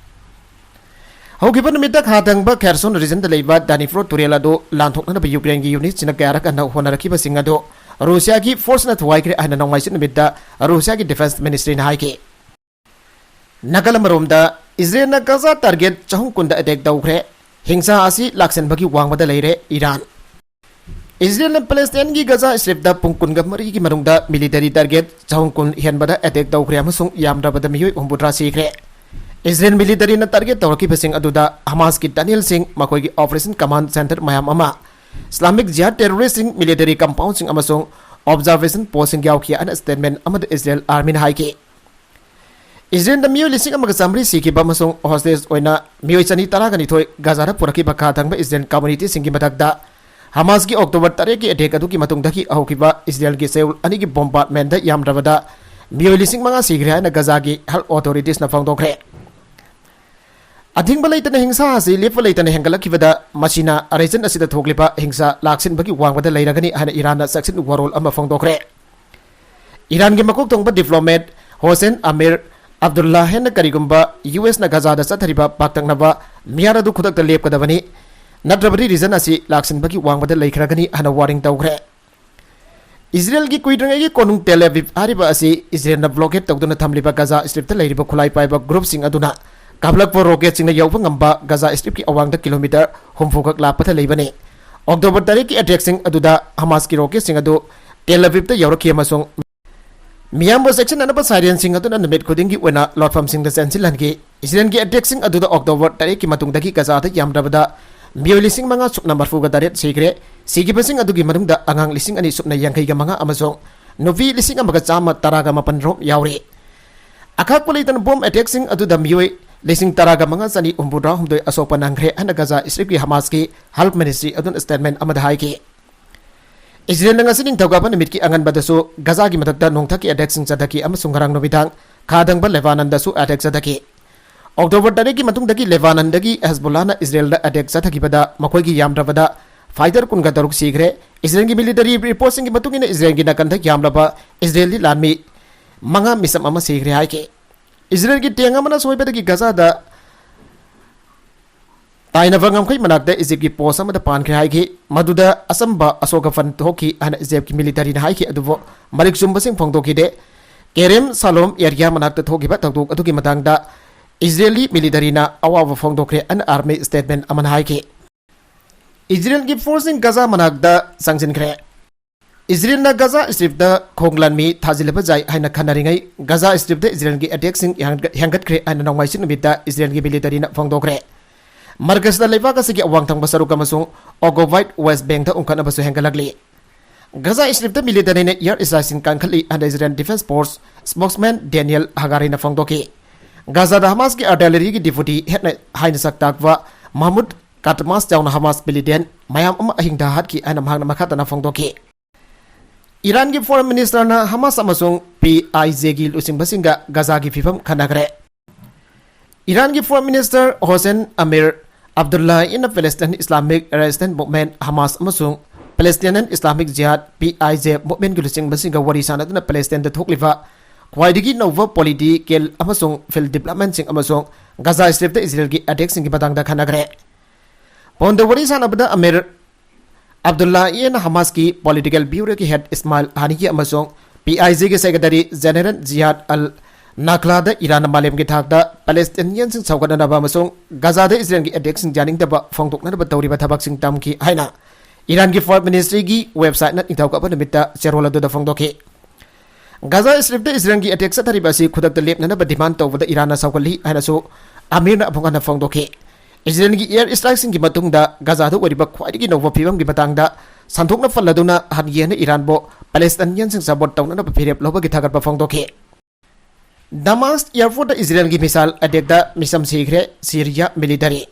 ꯍꯧꯈꯤꯕ ꯅꯨꯃꯤꯠꯇ ꯈꯥ ꯊꯪꯕ ꯈꯦꯔꯁꯣꯟ ꯔꯤꯖꯟꯗ ꯂꯩꯕ ꯗꯥꯅꯤꯄ꯭ꯔꯣ ꯇꯨꯔꯦꯜ ꯑꯗꯨ ꯂꯥꯟꯊꯣꯛꯅꯅꯕ ꯌꯨꯀ꯭ꯔꯦꯟꯒꯤ ꯌꯨꯅꯤꯠꯁꯤꯡꯅ ꯀꯌꯥꯔꯛ ꯍꯟꯅ ꯍꯣꯠꯅꯔꯛꯈꯤꯕꯁꯤꯡ ꯑꯗꯨ ꯔꯨꯁꯤꯌꯥꯒꯤ ꯐꯣꯔꯁꯅ ꯊꯨꯒꯥꯏꯈ꯭ꯔꯦ ꯍꯥꯏꯅ ꯅꯣꯡꯃꯥꯏꯖꯤꯡ ꯅꯨꯃꯤꯠꯇ ꯔꯨꯁꯤꯌꯥꯒꯤ ꯗꯤꯐꯦꯟꯁ ꯃꯤꯅꯤꯁꯇ꯭ꯔꯤꯅ ꯍꯥꯏꯈꯤ꯫ ꯅꯥꯀꯜ ꯑꯃꯔꯣꯝꯗ, ꯏꯖꯔꯦꯜꯅ ꯒꯖꯥ ꯇꯥꯔꯒꯦꯠ ꯆꯍꯨꯝ ꯀꯨꯟꯗ ꯑꯦꯇꯦꯛ ꯇꯧꯈ꯭ꯔꯦ꯫ ꯍꯤꯡꯁꯥ ꯑꯁꯤ ꯂꯥꯛꯁꯤꯟꯕꯒꯤ ꯋꯥꯡꯃꯗ ꯂꯩꯔꯦ ꯏꯔꯥꯟ꯫ ꯏꯖꯔꯦꯜꯅ ꯄꯦꯂꯦꯁꯇꯥꯏꯟꯒꯤ ꯒꯖꯥ ꯁ꯭ꯇ꯭ꯔꯤꯞꯇ ꯄꯨꯡ ꯀꯨꯟꯒ ꯃꯔꯤꯒꯤ ꯃꯅꯨꯡꯗ ꯃꯤꯂꯤꯇꯔꯤ ꯇꯥꯔꯒꯦꯠ ꯆꯍꯨꯝ ꯀꯨꯟ ꯍꯦꯟꯕꯗ ꯑꯦꯇꯦꯛ ꯇꯧꯈ꯭ꯔꯦ ꯑꯃꯁꯨꯡ ꯌꯥꯝꯗ꯭ꯔꯕꯗ ꯃꯤꯑꯣꯏ ꯍꯨꯝꯐꯨꯇꯔꯥ ꯁꯤꯈ꯭ꯔꯦ꯫ ꯏꯖꯔꯦꯜ ꯃꯤꯂꯤꯇꯔꯤꯅ ꯇꯥꯔꯒꯦꯠ ꯇꯧꯔꯛꯈꯤꯕꯁꯤꯡ ꯑꯗꯨꯗ ꯍꯃꯥꯁꯀꯤ ꯇꯅꯦꯜꯁꯤꯡ, ꯃꯈꯣꯏꯒꯤ ꯑꯣꯄꯔꯦꯁꯟ ꯀꯃꯥꯟꯗ ꯁꯦꯟꯇꯔ ꯃꯌꯥꯝ ꯑꯃ, ꯏꯁꯂꯥꯃꯤꯛ ꯖꯤꯍꯥꯗ ꯇꯦꯔꯣꯔꯤꯁ꯭ꯠꯁꯤꯡ, ꯃꯤꯂꯤꯇꯔꯤ ꯀꯝꯄꯥꯎꯟꯗꯁꯤꯡ ꯑꯃꯁꯨꯡ ꯑꯣꯕꯖꯥꯔꯕꯦꯁꯟ ꯄꯣꯁ꯭ꯠꯁꯤꯡ ꯌꯥꯎꯈꯤ ꯍꯥꯏꯅ ꯁ꯭ꯇꯦꯠꯃꯦꯟꯠ ꯑꯃꯗ ꯏꯖꯔꯦꯜ ꯑꯥꯔꯃꯤꯅ ꯍꯥꯏꯈꯤ꯫ ꯏꯖꯔꯦꯜꯗ ꯃꯤꯑꯣꯏ ꯂꯤꯁꯤꯡ ꯑꯃꯒ ꯆꯥꯃꯔꯤ ꯁꯤꯈꯤꯕ ꯑꯃꯁꯨꯡ ꯍꯣꯁꯇꯦꯖ ꯑꯣꯏꯅ ꯃꯤꯑꯣꯏ ꯆꯅꯤ ꯇꯔꯥꯒ ꯅꯤꯊꯣꯏ ꯒꯥꯖꯥꯗ ꯄꯨꯔꯛꯈꯤꯕ ꯈꯥ ꯊꯪꯕ ꯏꯖꯔꯦꯜ ꯀꯝꯃ꯭ꯌꯨꯅꯤꯇꯤꯁꯤꯡꯒꯤ ꯃꯊꯛꯇ ꯍꯃꯥꯁꯀꯤ ꯑꯣꯛꯇꯣꯕꯔ ꯇꯔꯦꯠꯀꯤ ꯑꯦꯇꯦꯛ ꯑꯗꯨꯒꯤ ꯃꯇꯨꯡꯗꯒꯤ ꯍꯧꯈꯤꯕ ꯏꯖꯔꯦꯜꯒꯤ ꯁꯦꯎꯜ ꯑꯅꯤꯒꯤ ꯕꯣꯝꯕꯥꯔꯗꯃꯦꯟꯠꯗ ꯌꯥꯝꯗ꯭ꯔꯕꯗ ꯃꯤꯑꯣꯏ ꯂꯤꯁꯤꯡ ꯃꯉꯥ ꯁꯤꯈ꯭ꯔꯦ ꯍꯥꯏꯅ ꯒꯖꯥꯒꯤ ꯍꯦꯜꯊ ꯑꯣꯊꯣꯔꯤꯇꯤꯁꯅ ꯐꯣꯡꯗꯣꯛꯈ꯭ꯔꯦ꯫ ꯑꯊꯤꯡꯕ ꯂꯩꯇꯅ ꯍꯤꯡꯁꯥ ꯑꯁꯤ ꯂꯦꯞꯄ ꯂꯩꯇꯅ ꯍꯦꯟꯒꯠꯂꯛꯈꯤꯕꯗ ꯃꯁꯤꯅ ꯔꯤꯖꯟ ꯑꯁꯤꯗ ꯊꯣꯛꯂꯤꯕ ꯍꯤꯡꯁꯥ ꯂꯥꯛꯁꯤꯟꯕꯒꯤ ꯋꯥꯡꯃꯗ ꯂꯩꯔꯒꯅꯤ ꯍꯥꯏꯅ ꯏꯔꯥꯟꯅ ꯆꯦꯛꯁꯤꯟ ꯋꯥꯔꯣꯜ ꯑꯃ ꯐꯣꯡꯗꯣꯛꯈ꯭ꯔꯦ꯫ ꯏꯔꯥꯟꯒꯤ ꯃꯀꯣꯛ ꯊꯣꯡꯕ ꯗꯤꯄ꯭ꯂꯣꯃꯦꯠ ꯍꯣꯁꯦꯟ ꯑꯃꯤꯔ ꯑꯕꯗꯨꯜꯂꯥꯍꯦꯟꯅ ꯀꯔꯤꯒꯨꯝꯕ ꯌꯨ ꯑꯦꯁꯅ ꯒꯖꯥꯗ ꯆꯠꯊꯔꯤꯕ ꯄꯥꯛꯇꯛꯅꯕ ꯃꯤꯌꯥꯔ ꯑꯗꯨ ꯈꯨꯗꯛꯇ ꯂꯦꯞꯀꯗꯕꯅꯤ, ꯅꯠꯇ꯭ꯔꯕꯗꯤ ꯔꯤꯖꯟ ꯑꯁꯤ ꯂꯥꯛꯁꯤꯟꯕꯒꯤ ꯋꯥꯡꯃꯗ ꯂꯩꯈ꯭ꯔꯒꯅꯤ ꯍꯥꯏꯅ ꯋꯥꯔꯅꯤꯡ ꯇꯧꯈ꯭ꯔꯦ꯫ ꯏꯖꯔꯦꯜꯒꯤ ꯀꯨꯏꯗ꯭ꯔꯤꯉꯩꯒꯤ ꯀꯣꯅꯨꯡ ꯇꯦꯜ ꯑꯕꯤꯕ ꯍꯥꯏꯔꯤꯕ ꯑꯁꯤ ꯏꯖꯔꯦꯜꯅ ꯕ꯭ꯂꯣꯀꯦꯗ ꯇꯧꯗꯨꯅ ꯊꯝꯂꯤꯕ ꯒꯖꯥ ꯁ꯭ꯇ꯭ꯔꯤꯞꯇ ꯂꯩꯔꯤꯕ ꯈꯨꯠꯂꯥꯏ ꯄꯥꯏꯕ ꯒ꯭ꯔꯨꯞꯁꯤꯡ ꯑꯗꯨꯅ ꯀꯥꯞꯂꯛꯄ ꯔꯣꯀꯦꯠꯁꯤꯡꯅ ꯌꯧꯕ ꯉꯝꯕ ꯒꯖꯥ ꯁ꯭ꯇ꯭ꯔꯤꯞꯀꯤ ꯑꯋꯥꯡꯗ ꯀꯤꯂꯣꯃꯤꯇꯔ ꯍꯨꯝꯐꯨ ꯈꯛ ꯂꯥꯞꯄꯗ ꯂꯩꯕꯅꯤ꯫ ꯑꯣꯛꯇꯣꯕꯔ ꯇꯔꯦꯠꯀꯤ ꯑꯦꯇꯦꯛꯁꯤꯡ ꯑꯗꯨꯗ ꯍꯃꯥꯁꯀꯤ ꯔꯣꯀꯦꯠꯁꯤꯡ ꯑꯗꯨ ꯇꯦꯜ ꯑꯕꯤꯕꯇ ꯌꯧꯔꯛꯈꯤ ꯑꯃꯁꯨꯡ ꯃꯤꯌꯥꯝꯕꯨ ꯆꯦꯛꯁꯤꯟꯅꯅꯕ ꯁꯥꯏꯔꯦꯟꯁꯤꯡ ꯑꯗꯨꯅ ꯅꯨꯃꯤꯠ ꯈꯨꯗꯤꯡꯒꯤ ꯑꯣꯏꯅ ꯂꯣꯠꯐꯝꯁꯤꯡꯗ ꯆꯦꯟꯁꯤꯜꯍꯟꯈꯤ꯫ ꯏꯖꯔꯦꯜꯒꯤ ꯑꯦꯇꯦꯛꯁꯤꯡ ꯑꯗꯨꯗ ꯑꯣꯛꯇꯣꯕꯔ ꯇꯔꯦꯠꯀꯤ ꯃꯇꯨꯡꯗꯒꯤ ꯒꯖꯥꯗ ꯌꯥꯝꯗ꯭ꯔꯕꯗ ꯃꯤꯑꯣꯏ ꯂꯤꯁꯤꯡ ꯃꯉꯥ ꯁꯨꯞꯅ ꯃꯔꯤꯐꯨꯒ ꯇꯔꯦꯠ ꯁꯤꯈ꯭ꯔꯦ꯫ ꯁꯤꯈꯤꯕꯁꯤꯡ ꯑꯗꯨꯒꯤ ꯃꯅꯨꯡꯗ ꯑꯉꯥꯡ ꯂꯤꯁꯤꯡ ꯑꯅꯤ ꯁꯨꯞꯅ ꯌꯥꯡꯈꯩꯒ ꯃꯉꯥ ꯑꯃꯁꯨꯡ ꯅꯨꯄꯤ ꯂꯤꯁꯤꯡ ꯑꯃꯒ ꯆꯥꯝꯃ ꯇꯔꯥꯒ ꯃꯥꯄꯟ ꯔꯣꯝ ꯌꯥꯎꯔꯤ꯫ ꯑꯈꯥꯛꯄ ꯂꯩꯇꯅ ꯕꯣꯝ ꯑꯦꯇꯦꯛꯁꯤꯡ ꯑꯗꯨꯗ ꯃꯤꯑꯣꯏ ꯂꯤꯁꯤꯡ ꯇꯔꯥꯒ ꯃꯉꯥ ꯆꯅꯤ ꯍꯨꯝꯐꯨꯇꯔꯥ ꯍꯨꯝꯗꯣꯏ ꯑꯁꯣꯛꯄ ꯅꯪꯈ꯭ꯔꯦ ꯍꯥꯏꯅ ꯒꯖꯥ ꯁ꯭ꯇ꯭ꯔꯤꯞꯀꯤ ꯍꯃꯥꯁꯀꯤ ꯍꯦꯜꯊ ꯃꯤꯅꯤꯁꯇ꯭ꯔꯤ ꯑꯗꯨꯅ ꯁ꯭ꯇꯦꯠꯃꯦꯟꯠ ꯑꯃꯗ ꯍꯥꯏꯈꯤ꯫ ꯏꯖꯔꯦꯜꯅ ꯉꯁꯤ ꯅꯤꯡꯊꯧꯀꯥꯕ ꯅꯨꯃꯤꯠꯀꯤ ꯑꯉꯟꯕꯗꯁꯨ ꯒꯖꯥꯒꯤ ꯃꯊꯛꯇ ꯅꯣꯡꯊꯛꯀꯤ ꯑꯦꯇꯦꯛꯁꯤꯡ ꯆꯠꯊꯈꯤ ꯑꯃꯁꯨꯡ ꯉꯔꯥꯡ ꯅꯨꯃꯤꯗꯥꯡ ꯈꯥ ꯊꯪꯕ ꯂꯦꯕꯥꯅꯟꯗꯁꯨ ꯑꯦꯇꯦꯛ ꯆꯠꯊꯈꯤ꯫ ꯑꯣꯛꯇꯣꯕꯔ ꯇꯔꯦꯠꯀꯤ ꯃꯇꯨꯡꯗꯒꯤ ꯂꯦꯕꯥꯅꯟꯗꯒꯤ ꯍꯦꯖꯕꯣꯂꯥꯅ ꯏꯖꯔꯦꯜꯗ ꯑꯦꯇꯦꯛ ꯆꯠꯊꯈꯤꯕꯗ ꯃꯈꯣꯏꯒꯤ ꯌꯥꯝꯗ꯭ꯔꯕꯗ fighter ꯀꯨꯟꯒ ꯇꯔꯨꯛ ꯁꯤꯈ꯭ꯔꯦ꯫ ꯏꯖꯔꯦꯜꯒꯤ military reportꯁꯤꯡꯒꯤ ꯃꯇꯨꯡ ꯏꯟꯅ ꯏꯖꯔꯦꯜꯒꯤ ꯅꯥꯀꯟꯗ ꯌꯥꯝꯂꯕ ꯏꯖꯔꯦꯜꯂꯤ ꯂꯥꯟꯃꯤ ꯃꯉꯥ ꯃꯤꯆꯝ ꯑꯃ ꯁꯤꯈ꯭ꯔꯦ ꯍꯥꯏꯈꯤ꯫ ꯏꯖꯔꯦꯜꯒꯤ tank ꯑꯃꯅ ꯁꯣꯏꯕꯗꯒꯤ ꯒꯖꯥꯗ ꯇꯥꯏꯅꯕ ꯉꯝꯈꯩ ꯃꯅꯥꯛꯇ ꯏꯖꯤꯞꯀꯤ post ꯑꯃꯗ ꯄꯥꯟꯈ꯭ꯔꯦ ꯍꯥꯏꯈꯤ꯫ ꯃꯗꯨꯗ ꯑꯆꯝꯕ ꯑꯁꯣꯛ ꯑꯄꯟ ꯊꯣꯛꯈꯤ ꯍꯥꯏꯅ ꯏꯖꯤꯞꯀꯤ militaryꯅ ꯍꯥꯏꯈꯤ꯫ ꯑꯗꯨꯕꯨ ꯃꯔꯤꯛ ꯆꯨꯝꯕꯁꯤꯡ ꯐꯣꯡꯗꯣꯛꯈꯤꯗꯦ꯫ ꯀꯦꯔꯦꯝ ꯁꯥꯂꯣꯝ area ꯃꯅꯥꯛꯇ ꯊꯣꯛꯈꯤꯕ ꯊꯧꯗꯣꯛ ꯑꯗꯨꯒꯤ ꯃꯇꯥꯡꯗ ꯏꯖꯔꯦꯜꯂꯤ militaryꯅ ꯑꯋꯥꯕ ꯐꯣꯡꯗꯣꯛꯈ꯭ꯔꯦ ꯍꯥꯏꯅ army statement ꯑꯃꯅ ꯍꯥꯏꯈꯤ꯫ ꯏꯖꯔꯦꯜꯒꯤ forceꯁꯤꯡ ꯒꯖꯥ ꯃꯅꯥꯛꯇ ꯆꯪꯁꯤꯟꯈ꯭ꯔꯦ꯫ ꯏꯖꯔꯦꯜꯅ ꯒꯖꯥ Stripꯇ ꯈꯣꯡ ꯂꯥꯟꯃꯤ ꯊꯥꯖꯤꯜꯂꯕ ꯌꯥꯏ ꯍꯥꯏꯅ ꯈꯟꯅꯔꯤꯉꯩ, ꯒꯖꯥ Stripꯇ ꯏꯖꯔꯦꯜꯒꯤ attackꯁꯤꯡ ꯍꯦꯟꯒꯠ-, ꯍꯦꯟꯒꯠꯈ꯭ꯔꯦ ꯍꯥꯏꯅ ꯅꯣꯡꯃꯥꯏꯖꯤꯡ ꯅꯨꯃꯤꯠꯇ ꯏꯖꯔꯦꯜꯒꯤ militaryꯅ ꯐꯣꯡꯗꯣꯛꯈ꯭ꯔꯦ꯫ ꯃꯔꯀꯖꯇ ꯂꯩꯕꯥꯛ ꯑꯁꯤꯒꯤ ꯑꯋꯥꯡ ꯊꯪꯕ ꯁꯔꯨꯛ ꯑꯃꯁꯨꯡ occupied West Bankꯇ ꯎꯪꯈꯠꯅꯕꯁꯨ ꯍꯦꯟꯒꯠꯂꯛꯂꯤ꯫ ꯒꯖꯥ Stripꯇ militaryꯅ air strikeꯁꯤꯡ ꯀꯟꯈꯠꯂꯤ ꯍꯥꯏꯅ Israel Defense Force spokesman Daniel Hagariꯅ ꯐꯣꯡꯗꯣꯛꯈꯤ꯫ ꯒꯖꯥꯗ ꯍꯃꯥꯁꯀꯤ artilleryꯒꯤ deputy headꯅ ꯍꯥꯏꯅ ꯁꯛ ꯇꯥꯛꯄ ꯃꯍꯃꯨꯗ ꯀꯥꯇꯃꯥꯁ ꯌꯥꯎꯅ ꯍꯃꯥꯁ militant ꯃꯌꯥꯝ ꯑꯃ ꯑꯍꯤꯡꯗ ꯍꯥꯠꯈꯤ ꯍꯥꯏꯅ ꯃꯍꯥꯛꯅ ꯃꯈꯥ ꯇꯥꯅ ꯐꯣꯡꯗꯣꯛꯈꯤ꯫ ꯏꯔꯥꯟꯒꯤ foreign ministerꯅ ꯍꯃꯥꯁ ꯑꯃꯁꯨꯡ P I Jꯒꯤ ꯂꯨꯆꯤꯡꯕꯁꯤꯡꯒ ꯒꯖꯥꯒꯤ ꯐꯤꯕꯝ ꯈꯟꯅꯈ꯭ꯔꯦ꯫ ꯏꯔꯥꯟꯒꯤ foreign minister ꯍꯣꯁꯦꯟ Amir ꯑꯕꯗꯨꯜꯂꯥꯍꯤꯅ Palestine Islamic Resistance Movement, ꯍꯃꯥꯁ, ꯑꯃꯁꯨꯡ Palestinian Islamic Jihad, P I J movementꯀꯤ ꯂꯨꯆꯤꯡꯕꯁꯤꯡꯒ ꯋꯥꯔꯤ ꯁꯥꯟꯅꯗꯨꯅ ꯄꯦꯂꯦꯁꯇꯥꯏꯟꯗ ꯊꯣꯛꯂꯤꯕ ꯈ꯭ꯋꯥꯏꯗꯒꯤ ꯅꯧꯕ political ꯑꯃꯁꯨꯡ field developmentꯁꯤꯡ ꯑꯃꯁꯨꯡ ꯒꯖꯥ Stripꯇ ꯏꯖꯔꯦꯜꯒꯤ attackꯁꯤꯡꯒꯤ ꯃꯇꯥꯡꯗ ꯈꯟꯅꯈ꯭ꯔꯦ꯫ ꯐꯣꯟꯗ ꯋꯥꯔꯤ ꯁꯥꯟꯅꯕꯗ ꯑꯃꯤꯔ ꯑꯕꯗꯨꯜꯂꯥꯍꯤꯅ ꯍꯃꯥꯁꯀꯤ political bureauꯒꯤ head ꯏꯁꯃꯥꯏꯜ ꯍꯥꯅꯤꯌꯦ ꯑꯃꯁꯨꯡ P I Jꯒꯤ secretary general ꯖꯤꯌꯥꯗ ꯑꯜ ꯅꯈꯂꯥꯗ ꯏꯔꯥꯟꯅ ꯃꯥꯂꯦꯝꯒꯤ ꯊꯥꯛꯇ ꯄꯦꯂꯦꯁꯇꯤꯅꯤꯌꯟꯁꯤꯡ ꯁꯧꯒꯠꯅꯅꯕ ꯑꯃꯁꯨꯡ ꯒꯖꯥꯗ ꯏꯖꯔꯦꯜꯒꯤ attackꯁꯤꯡ ꯌꯥꯅꯤꯡꯗꯕ ꯐꯣꯡꯗꯣꯛꯅꯅꯕ ꯇꯧꯔꯤꯕ ꯊꯕꯛꯁꯤꯡ ꯇꯝꯈꯤ ꯍꯥꯏꯅ ꯏꯔꯥꯟꯒꯤ foreign ministryꯒꯤ websiteꯅ ꯅꯤꯡꯊꯧꯀꯥꯕ ꯅꯨꯃꯤꯠꯇ ꯆꯦꯔꯣꯜ ꯑꯗꯨꯗ ꯐꯣꯡꯗꯣꯛꯈꯤ꯫ ꯒꯖꯥ Stripꯇ ꯏꯖꯔꯦꯜꯒꯤ attack ꯆꯠꯊꯔꯤꯕ ꯑꯁꯤ ꯈꯨꯗꯛꯇ ꯂꯦꯞꯅꯅꯕ demand ꯇꯧꯕꯗ ꯏꯔꯥꯟꯅ ꯁꯧꯒꯠꯂꯤ ꯍꯥꯏꯅꯁꯨ ꯑꯃꯤꯔꯅ ꯑꯃꯨꯛ ꯍꯟꯅ ꯐꯣꯡꯗꯣꯛꯈꯤ꯫ ꯏꯖꯔꯦꯜꯒꯤ air strikeꯁꯤꯡꯒꯤ ꯃꯇꯨꯡꯗ ꯒꯖꯥꯗ ꯑꯣꯏꯔꯤꯕ ꯈ꯭ꯋꯥꯏꯗꯒꯤ ꯅꯧꯕ ꯐꯤꯕꯝꯒꯤ ꯃꯇꯥꯡꯗ ꯁꯟꯗꯣꯛꯅ ꯄꯜꯂꯗꯨꯅ ꯍꯥꯅꯤꯌꯦꯅ ꯏꯔꯥꯟꯕꯨ ꯄꯦꯂꯦꯁꯇꯥꯏꯅꯤꯌꯟꯁꯤꯡ support ꯇꯧꯅꯅꯕ ꯐꯤꯔꯦꯞ ꯂꯧꯕꯒꯤ ꯊꯥꯒꯠꯄ ꯐꯣꯡꯗꯣꯛꯈꯤ꯫ ꯗꯃꯥꯁ airportꯇ ꯏꯖꯔꯦꯜꯒꯤ missile attackꯇ ꯃꯤꯆꯝ ꯁꯤꯈ꯭ꯔꯦ, ꯁꯤꯔꯤꯌꯥ military꯫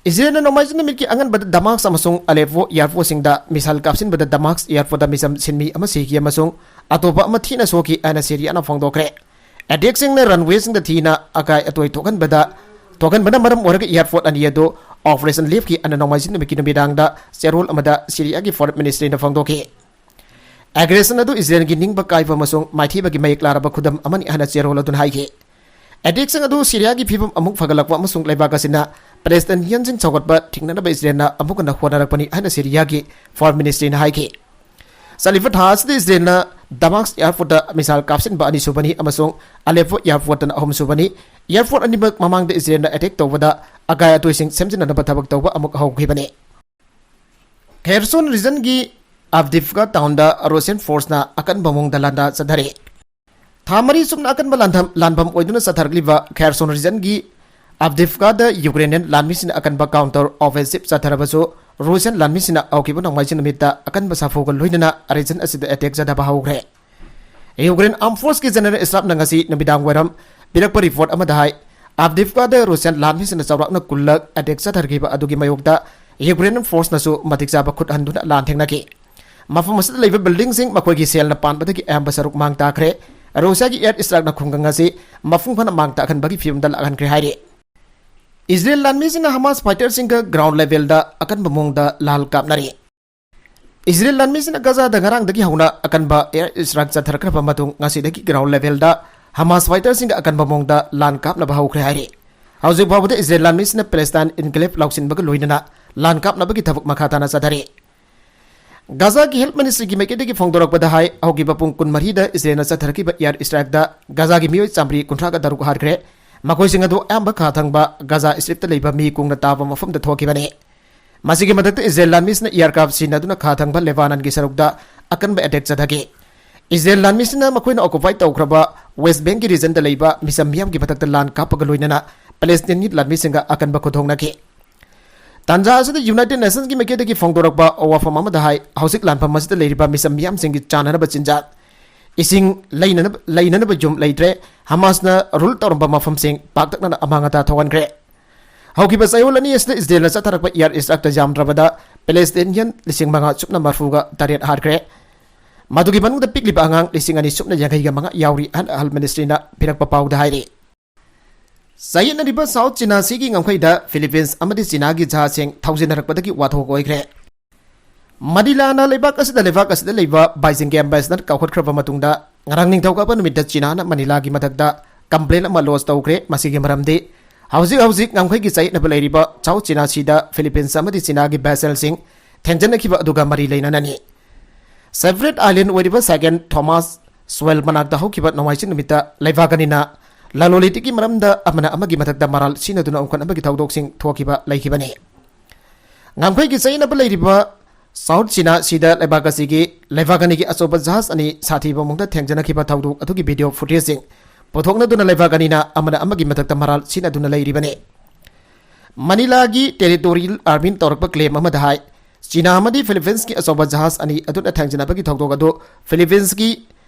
ꯏꯖꯔꯦꯜꯅ ꯅꯣꯡꯃꯥꯏꯖꯤꯡ ꯅꯨꯃꯤꯠꯀꯤ ꯑꯉꯟꯕꯗ ꯗꯃꯥꯁ ꯑꯃꯁꯨꯡ ꯑꯂꯦꯞꯄꯣ airportꯁꯤꯡꯗ missile ꯀꯥꯞꯁꯤꯟꯕꯗ ꯗꯃꯥꯁ airportꯇ ꯃꯤꯆꯝ ꯁꯤꯟꯃꯤ ꯑꯃ ꯁꯤꯈꯤ ꯑꯃꯁꯨꯡ ꯑꯇꯣꯞꯄ ꯑꯃ ꯊꯤꯅ ꯁꯣꯛꯈꯤ ꯍꯥꯏꯅ ꯁꯤꯔꯤꯌꯥꯅ ꯐꯣꯡꯗꯣꯛꯈ꯭ꯔꯦ꯫ Attackꯁꯤꯡꯅ runwayꯁꯤꯡꯗ ꯊꯤꯅ ꯑꯀꯥꯏ ꯑꯇꯣꯏ ꯊꯣꯛꯍꯟꯕꯗ, ꯊꯣꯛꯍꯟꯕꯅ ꯃꯔꯝ ꯑꯣꯏꯔꯒ airport ꯑꯅꯤ ꯑꯗꯨ ꯑꯣꯄꯔꯦꯁꯟ ꯂꯦꯞꯈꯤ ꯍꯥꯏꯅ ꯅꯣꯡꯃꯥꯏꯖꯤꯡ ꯅꯨꯃꯤꯠꯀꯤ ꯅꯨꯃꯤꯗꯥꯡꯗ ꯆꯦꯔꯣꯜ ꯑꯃꯗ ꯁꯤꯔꯤꯌꯥꯒꯤ ꯐꯣꯔꯦꯟ ꯃꯤꯅꯤꯁꯇ꯭ꯔꯤꯅ ꯐꯣꯡꯗꯣꯛꯈꯤ꯫ ꯑꯦꯒ꯭ꯔꯦꯁꯟ ꯑꯗꯨ ꯏꯖꯔꯦꯜꯒꯤ ꯅꯤꯡꯕ ꯀꯥꯏꯕ ꯑꯃꯁꯨꯡ ꯃꯥꯏꯊꯤꯕꯒꯤ ꯃꯌꯦꯛ ꯂꯥꯔꯕ ꯈꯨꯗꯝ ꯑꯃꯅꯤ ꯍꯥꯏꯅ ꯆꯦꯔꯣꯜ ꯑꯗꯨꯅ ꯍꯥꯏꯈꯤ꯫ ꯑꯦꯇꯦꯛꯁꯤꯡ ꯑꯗꯨ ꯁꯤꯔꯤꯌꯥꯒꯤ ꯐꯤꯕꯝ ꯑꯃꯨꯛ ꯐꯒꯠꯂꯛꯄ ꯑꯃꯁꯨꯡ ꯂꯩꯕꯥꯛ ꯑꯁꯤꯅ ꯄꯦꯂꯦꯁꯇꯥꯏꯅꯤꯌꯟꯁꯤꯡ ꯁꯧꯒꯠꯄ ꯊꯤꯡꯅꯅꯕ ꯏꯖꯔꯦꯜꯅ ꯑꯃꯨꯛ ꯍꯟꯅ ꯍꯣꯠꯅꯔꯛꯄꯅꯤ ꯍꯥꯏꯅ ꯁꯤꯔꯤꯌꯥꯒꯤ ꯐꯣꯔꯦꯟ ꯃꯤꯅꯤꯁꯇ꯭ꯔꯤꯅ ꯍꯥꯏꯈꯤ꯫ ꯆꯠꯂꯤꯕ ꯊꯥ ꯑꯁꯤꯗ ꯏꯖꯔꯦꯜꯅ ꯗꯃꯥꯁ ꯑꯦꯌꯔꯄꯣꯔꯠꯇ ꯃꯤꯁꯥꯏꯜ ꯀꯥꯞꯁꯤꯟꯕ ꯑꯅꯤꯁꯨꯕꯅꯤ ꯑꯃꯁꯨꯡ ꯑꯂꯦꯄꯣ ꯑꯦꯌꯔꯄꯣꯔꯠꯇꯅ ꯑꯍꯨꯝꯁꯨꯕꯅꯤ꯫ ꯑꯦꯌꯔꯄꯣꯔꯠ ꯑꯅꯤꯃꯛ ꯃꯃꯥꯡꯗ ꯏꯖꯔꯦꯜꯅ ꯑꯦꯇꯦꯛ ꯇꯧꯕꯗ ꯑꯀꯥꯏ ꯑꯇꯣꯏꯁꯤꯡ ꯁꯦꯝꯖꯤꯟꯅꯅꯕ ꯊꯕꯛ ꯇꯧꯕ ꯑꯃꯨꯛ ꯍꯧꯈꯤꯕꯅꯤ꯫ ꯈꯦꯔꯁꯣꯟ ꯔꯤꯖꯟꯒꯤ ꯑꯚꯗꯤꯐꯀꯥ ꯇꯥꯎꯟꯗ ꯔꯨꯁꯤꯌꯟ ꯐꯣꯔꯁꯅ ꯑꯀꯟꯕ ꯃꯑꯣꯡꯗ ꯂꯥꯟꯗꯥ ꯆꯠꯊꯔꯤ꯫ ꯊꯥ ꯃꯔꯤ ꯆꯨꯞꯅ ꯑꯀꯟꯕ ꯂꯥꯟꯗꯝ-, ꯂꯥꯟꯐꯝ ꯑꯣꯏꯗꯨꯅ ꯆꯠꯊꯔꯛꯂꯤꯕ ꯈꯦꯔꯁꯣꯟ ꯔꯤꯖꯟꯒꯤ ꯑꯚꯗꯤꯐꯀꯥꯗ ꯌꯨꯀ꯭ꯔꯦꯅꯤꯌꯟ ꯂꯥꯟꯃꯤꯁꯤꯡꯅ ꯑꯀꯟꯕ ꯀꯥꯎꯟꯇꯔ ꯑꯣꯐꯦꯟꯁꯤꯞ ꯆꯠꯊꯔꯕꯁꯨ, ꯔꯨꯁꯤꯌꯟ ꯂꯥꯟꯃꯤꯁꯤꯡꯅ ꯍꯧꯈꯤꯕ ꯅꯣꯡꯃꯥꯏꯖꯤꯡ ꯅꯨꯃꯤꯠꯇ ꯑꯀꯟꯕ ꯁꯥꯐꯨꯒ ꯂꯣꯏꯅꯅ ꯔꯤꯖꯟ ꯑꯁꯤꯗ ꯑꯦꯇꯦꯛ ꯆꯠꯊꯕ ꯍꯧꯈ꯭ꯔꯦ꯫ ꯌꯨꯀ꯭ꯔꯦꯟ ꯑꯥꯔꯝ ꯐꯣꯔꯁꯀꯤ ꯖꯦꯅꯔꯦꯜ ꯁ꯭ꯇꯥꯐꯅ ꯉꯁꯤ ꯅꯨꯃꯤꯗꯥꯡ ꯋꯥꯏꯔꯝ ꯄꯤꯔꯛꯄ ꯔꯤꯄꯣꯔꯠ ꯑꯃꯗ ꯍꯥꯏ, ꯑꯚꯗꯤꯐꯀꯥꯗ ꯔꯨꯁꯤꯌꯟ ꯂꯥꯟꯃꯤꯁꯤꯡꯅ ꯆꯥꯎꯔꯥꯛꯅ ꯀꯨꯟꯂꯛ ꯑꯦꯇꯦꯛ ꯆꯠꯊꯈꯤꯕ ꯑꯗꯨꯒꯤ ꯃꯥꯌꯣꯛꯇ ꯌꯨꯀ꯭ꯔꯦꯟ ꯐꯣꯔꯁꯅꯁꯨ ꯃꯇꯤꯛ ꯆꯥꯕ ꯈꯨꯠ ꯍꯟꯗꯨꯅ ꯂꯥꯟ ꯊꯦꯡꯅꯈꯤ꯫ ꯃꯐꯝ ꯑꯁꯤꯗ ꯂꯩꯕ ꯕꯤꯜꯗꯤꯡꯁꯤꯡ ꯃꯈꯣꯏꯒꯤ ꯁꯦꯜꯅ ꯄꯥꯟꯕꯗꯒꯤ ꯑꯌꯥꯝꯕ ꯁꯔꯨꯛ ꯃꯥꯡ ꯇꯥꯈ꯭ꯔꯦ꯫ ꯔꯨꯁꯤꯌꯥꯒꯤ ꯑꯦꯌꯔ ꯁ꯭ꯇ꯭ꯔꯥꯏꯛꯅ ꯈꯨꯡꯒꯪ ꯑꯁꯤ ꯃꯄꯨꯡ ꯐꯥꯅ ꯃꯥꯡ ꯇꯥꯛꯍꯟꯕꯒꯤ ꯐꯤꯕꯝꯗ ꯂꯥꯛꯍꯟꯈ꯭ꯔꯦ ꯍꯥꯏꯔꯤ꯫ ꯏꯖꯔꯦꯜ ꯂꯥꯟꯃꯤꯁꯤꯡꯅ ꯍꯃꯥꯁ ꯐꯥꯏꯇꯔꯁꯤꯡꯒ ꯒ꯭ꯔꯥꯎꯟ ꯂꯦꯚꯦꯜꯗ ꯑꯀꯟꯕ ꯃꯑꯣꯡꯗ ꯂꯥꯟ ꯀꯥꯞꯅꯔꯤ꯫ ꯏꯖꯔꯦꯜ ꯂꯥꯟꯃꯤꯁꯤꯡꯅ ꯒꯖꯥꯗ ꯉꯔꯥꯡꯗꯒꯤ ꯍꯧꯅ ꯑꯀꯟꯕ ꯑꯦꯌꯔ ꯁ꯭ꯇ꯭ꯔꯥꯏꯛ ꯆꯠꯊꯔꯛꯈ꯭ꯔꯕ ꯃꯇꯨꯡ, ꯉꯁꯤꯗꯒꯤ ꯒ꯭ꯔꯥꯎꯟ ꯂꯦꯚꯦꯜꯗ ꯍꯃꯥꯁ ꯐꯥꯏꯇꯔꯁꯤꯡꯒ ꯑꯀꯟꯕ ꯃꯑꯣꯡꯗ ꯂꯥꯟ ꯀꯥꯞꯅꯕ ꯍꯧꯈ꯭ꯔꯦ ꯍꯥꯏꯔꯤ꯫ ꯍꯧꯖꯤꯛ ꯐꯥꯎꯕꯗ ꯏꯖꯔꯦꯜ ꯂꯥꯟꯃꯤꯁꯤꯡꯅ ꯄꯦꯂꯦꯁꯇꯥꯏꯟ ꯏꯟꯀ꯭ꯂꯦꯚ ꯂꯧꯁꯤꯟꯕꯒ ꯂꯣꯏꯅꯅ ꯂꯥꯟ ꯀꯥꯞꯅꯕꯒꯤ ꯊꯕꯛ ꯃꯈꯥ ꯇꯥꯅ ꯆꯠꯊꯔꯤ꯫ ꯒꯖꯥꯒꯤ ꯍꯦꯜꯊ ꯃꯤꯅꯤꯁꯇ꯭ꯔꯤꯒꯤ ꯃꯥꯏꯀꯩꯗꯒꯤ ꯐꯣꯡꯗꯣꯔꯛꯄꯗ ꯍꯥꯏ, ꯍꯧꯈꯤꯕ ꯄꯨꯡ ꯀꯨꯟꯃꯔꯤꯗ ꯏꯖꯔꯦꯜꯅ ꯆꯠꯊꯔꯛꯈꯤꯕ ꯑꯦꯌꯔ ꯁ꯭ꯇ꯭ꯔꯥꯏꯛꯇ ꯒꯖꯥꯒꯤ ꯃꯤꯑꯣꯏ ꯆꯥꯃꯔꯤ ꯀꯨꯟꯊ꯭ꯔꯥꯒ ꯇꯔꯨꯛ ꯍꯥꯠꯈ꯭ꯔꯦ꯫ ꯃꯈꯣꯏꯁꯤꯡ ꯑꯗꯨ ꯑꯌꯥꯝꯕ ꯈꯥ ꯊꯪꯕ ꯒꯖꯥ ꯁ꯭ꯇ꯭ꯔꯤꯞꯇ ꯂꯩꯕ ꯃꯤ ꯀꯨꯡꯅ ꯇꯥꯕ ꯃꯐꯝꯗ ꯊꯣꯛꯈꯤꯕꯅꯤ꯫ ꯃꯁꯤꯒꯤ ꯃꯊꯛꯇ ꯏꯖꯔꯦꯜ ꯂꯥꯟꯃꯤꯁꯤꯡꯅ ꯑꯦꯌꯔꯀ꯭ꯔꯥꯐ ꯁꯤꯖꯤꯟꯅꯗꯨꯅ ꯈꯥ ꯊꯪꯕ ꯂꯦꯕꯥꯅꯟꯒꯤ ꯁꯔꯨꯛꯇ ꯑꯀꯟꯕ ꯑꯦꯇꯦꯛ ꯆꯠꯊꯈꯤ꯫ ꯏꯖꯔꯦꯜ ꯂꯥꯟꯃꯤꯁꯤꯡꯅ ꯃꯈꯣꯏꯅ ꯑꯣꯀꯨꯄꯥꯏ ꯇꯧꯈ꯭ꯔꯕ ꯋꯦꯁ ꯕꯦꯡꯛꯀꯤ ꯔꯤꯖꯟꯗ ꯂꯩꯕ ꯃꯤꯆꯝ ꯃꯤꯌꯥꯝꯒꯤ ꯃꯊꯛꯇ ꯂꯥꯟ ꯀꯥꯞꯄꯒ ꯂꯣꯏꯅꯅ ꯄꯦꯂꯦꯁꯇꯤꯟꯒꯤ ꯂꯥꯟꯃꯤꯁꯤꯡꯒ ꯑꯀꯟꯕ ꯈꯨꯠꯊꯣꯛꯅꯈꯤ꯫ ꯇꯥꯟꯖꯥ ꯑꯁꯤꯗ ꯌꯨꯅꯥꯏꯇꯦꯗ ꯅꯦꯁꯟꯁꯀꯤ ꯃꯥꯏꯀꯩꯗꯒꯤ ꯐꯣꯡꯗꯣꯔꯛꯄ ꯋꯥꯐꯝ ꯑꯃꯗ ꯍꯥꯏ, ꯍꯧꯖꯤꯛ ꯂꯥꯟꯐꯝ ꯑꯁꯤꯗ ꯂꯩꯔꯤꯕ ꯃꯤꯆꯝ ꯃꯤꯌꯥꯝꯁꯤꯡꯒꯤ ꯆꯥꯅꯅꯕ ꯆꯤꯟꯖꯥꯛ, ꯏꯁꯤꯡ, ꯂꯩꯅꯅꯕ, ꯂꯩꯅꯅꯕ ꯌꯨꯝ ꯂꯩꯇ꯭ꯔꯦ꯫ ꯍꯃꯥꯁꯅ ꯔꯨꯜ ꯇꯧꯔꯝꯕ ꯃꯐꯝꯁꯤꯡ ꯄꯥꯛꯇꯛꯅꯅ ꯑꯃꯥꯡ ꯑꯇꯥ ꯊꯣꯛꯍꯟꯈ꯭ꯔꯦ꯫ ꯍꯧꯈꯤꯕ ꯆꯌꯣꯜ ꯑꯅꯤ ꯑꯁꯤꯗ ꯏꯖꯔꯦꯜꯅ ꯆꯠꯊꯔꯛꯄ ꯑꯦꯌꯔ ꯁ꯭ꯇ꯭ꯔꯥꯏꯛꯇ ꯌꯥꯝꯗ꯭ꯔꯕꯗ ꯄꯦꯂꯦꯁꯇꯤꯅꯤꯌꯟ ꯂꯤꯁꯤꯡ ꯃꯉꯥ ꯁꯨꯞꯅ ꯃꯔꯤꯐꯨꯒ ꯇꯔꯦꯠ ꯍꯥꯠꯈ꯭ꯔꯦ꯫ ꯃꯗꯨꯒꯤ ꯃꯅꯨꯡꯗ ꯄꯤꯛꯂꯤꯕ ꯑꯉꯥꯡ ꯂꯤꯁꯤꯡ ꯑꯅꯤ ꯁꯨꯞꯅ ꯌꯥꯡꯈꯩꯒ ꯃꯉꯥ ꯌꯥꯎꯔꯤ ꯍꯥꯏꯅ ꯍꯦꯜꯊ ꯃꯤꯅꯤꯁꯇ꯭ꯔꯤꯅ ꯄꯤꯔꯛꯄ ꯄꯥꯎꯗ ꯍꯥꯏꯔꯤ꯫ ꯆꯌꯦꯠꯅꯔꯤꯕ ꯁꯥꯎꯠ ꯆꯤꯅꯥ ꯁꯤꯒꯤ ꯉꯝꯈꯩꯗ ꯐꯤꯂꯤꯄꯤꯟꯁ ꯑꯃꯗꯤ ꯆꯤꯅꯥꯒꯤ ꯖꯍꯥꯖꯁꯤꯡ ꯊꯧꯖꯤꯟꯅꯔꯛꯄꯗꯒꯤ ꯋꯥꯊꯣꯛ ꯑꯣꯏꯈ꯭ꯔꯦ꯫ ꯃꯅꯤꯂꯥꯅ ꯂꯩꯕꯥꯛ ꯑꯁꯤꯗ, ꯂꯩꯕꯥꯛ ꯑꯁꯤꯗ ꯂꯩꯕ ꯕꯥꯏꯖꯤꯡꯒꯤ ꯑꯦꯝꯕꯦꯁꯦꯗꯔ ꯀꯥꯎꯈꯠꯈ꯭ꯔꯕ ꯃꯇꯨꯡꯗ, ꯉꯔꯥꯡ ꯅꯤꯡꯊꯧꯀꯥꯕ ꯅꯨꯃꯤꯠꯇ ꯆꯤꯅꯥꯅ ꯃꯅꯤꯂꯥꯒꯤ ꯃꯊꯛꯇ complaint ꯑꯃ lodge ꯇꯧꯈ꯭ꯔꯦ꯫ ꯃꯁꯤꯒꯤ ꯃꯔꯝꯗꯤ ꯍꯧꯖꯤꯛ ꯍꯧꯖꯤꯛ ꯉꯝꯈꯩꯒꯤ ꯆꯌꯦꯠꯅꯕ ꯂꯩꯔꯤꯕ ꯁꯥꯎꯠ ꯆꯤꯅꯥ ꯁꯤꯗ ꯐꯤꯂꯤꯄꯤꯟꯁ ꯑꯃꯗꯤ ꯆꯤꯅꯥꯒꯤ vesselꯁꯤꯡ ꯊꯦꯡꯖꯤꯟꯅꯈꯤꯕ ꯑꯗꯨꯒ ꯃꯔꯤ ꯂꯩꯅꯅꯅꯤ꯫ Separate island ꯑꯣꯏꯔꯤꯕ Second Thomas Shoal ꯃꯅꯥꯛꯇ ꯍꯧꯈꯤꯕ ꯅꯣꯡꯃꯥꯏꯖꯤꯡ ꯅꯨꯃꯤꯠꯇ ꯂꯩꯕꯥꯛ ꯑꯅꯤꯅ ꯂꯂꯣꯟ ꯏꯇꯤꯛꯀꯤ ꯃꯔꯝꯗ ꯑꯃꯅ ꯑꯃꯒꯤ ꯃꯊꯛꯇ ꯃꯔꯥꯜ ꯁꯤꯟꯅꯗꯨꯅ ꯑꯣꯟꯈꯠꯅꯕꯒꯤ ꯊꯧꯗꯣꯛꯁꯤꯡ ꯊꯣꯛꯈꯤꯕ ꯂꯩꯈꯤꯕꯅꯤ꯫ ꯉꯝꯈꯩꯒꯤ ꯆꯌꯦꯠꯅꯕ ꯂꯩꯔꯤꯕ ꯁꯥꯎꯠ ꯆꯤꯅꯥ ꯁꯤꯗ ꯂꯩꯕꯥꯛ ꯑꯁꯤꯒꯤ ꯂꯩꯕꯥꯛ ꯑꯅꯤꯒꯤ ꯑꯆꯧꯕ ꯖꯍꯥꯖ ꯑꯅꯤ ꯁꯥꯊꯤꯕ ꯃꯑꯣꯡꯗ ꯊꯦꯡꯖꯤꯟꯅꯈꯤꯕ ꯊꯧꯗꯣꯛ ꯑꯗꯨꯒꯤ video footageꯁꯤꯡ ꯄꯨꯊꯣꯛꯅꯗꯨꯅ ꯂꯩꯕꯥꯛ ꯑꯅꯤꯅ ꯑꯃꯅ ꯑꯃꯒꯤ ꯃꯊꯛꯇ ꯃꯔꯥꯜ ꯁꯤꯟꯅꯗꯨꯅ ꯂꯩꯔꯤꯕꯅꯤ꯫ ꯃꯅꯤꯂꯥꯒꯤ territorial armyꯅ ꯇꯧꯔꯛꯄ claim ꯑꯃꯗ ꯍꯥꯏ, ꯆꯤꯅꯥ ꯑꯃꯗꯤ ꯐꯤꯂꯤꯄꯤꯟꯁꯀꯤ ꯑꯆꯧꯕ ꯖꯍꯥꯖ ꯑꯅꯤ ꯑꯗꯨꯅ ꯊꯦꯡꯖꯤꯟꯅꯕꯒꯤ ꯊꯧꯗꯣꯛ ꯑꯗꯨ ꯐꯤꯂꯤꯄꯤꯟꯁꯀꯤ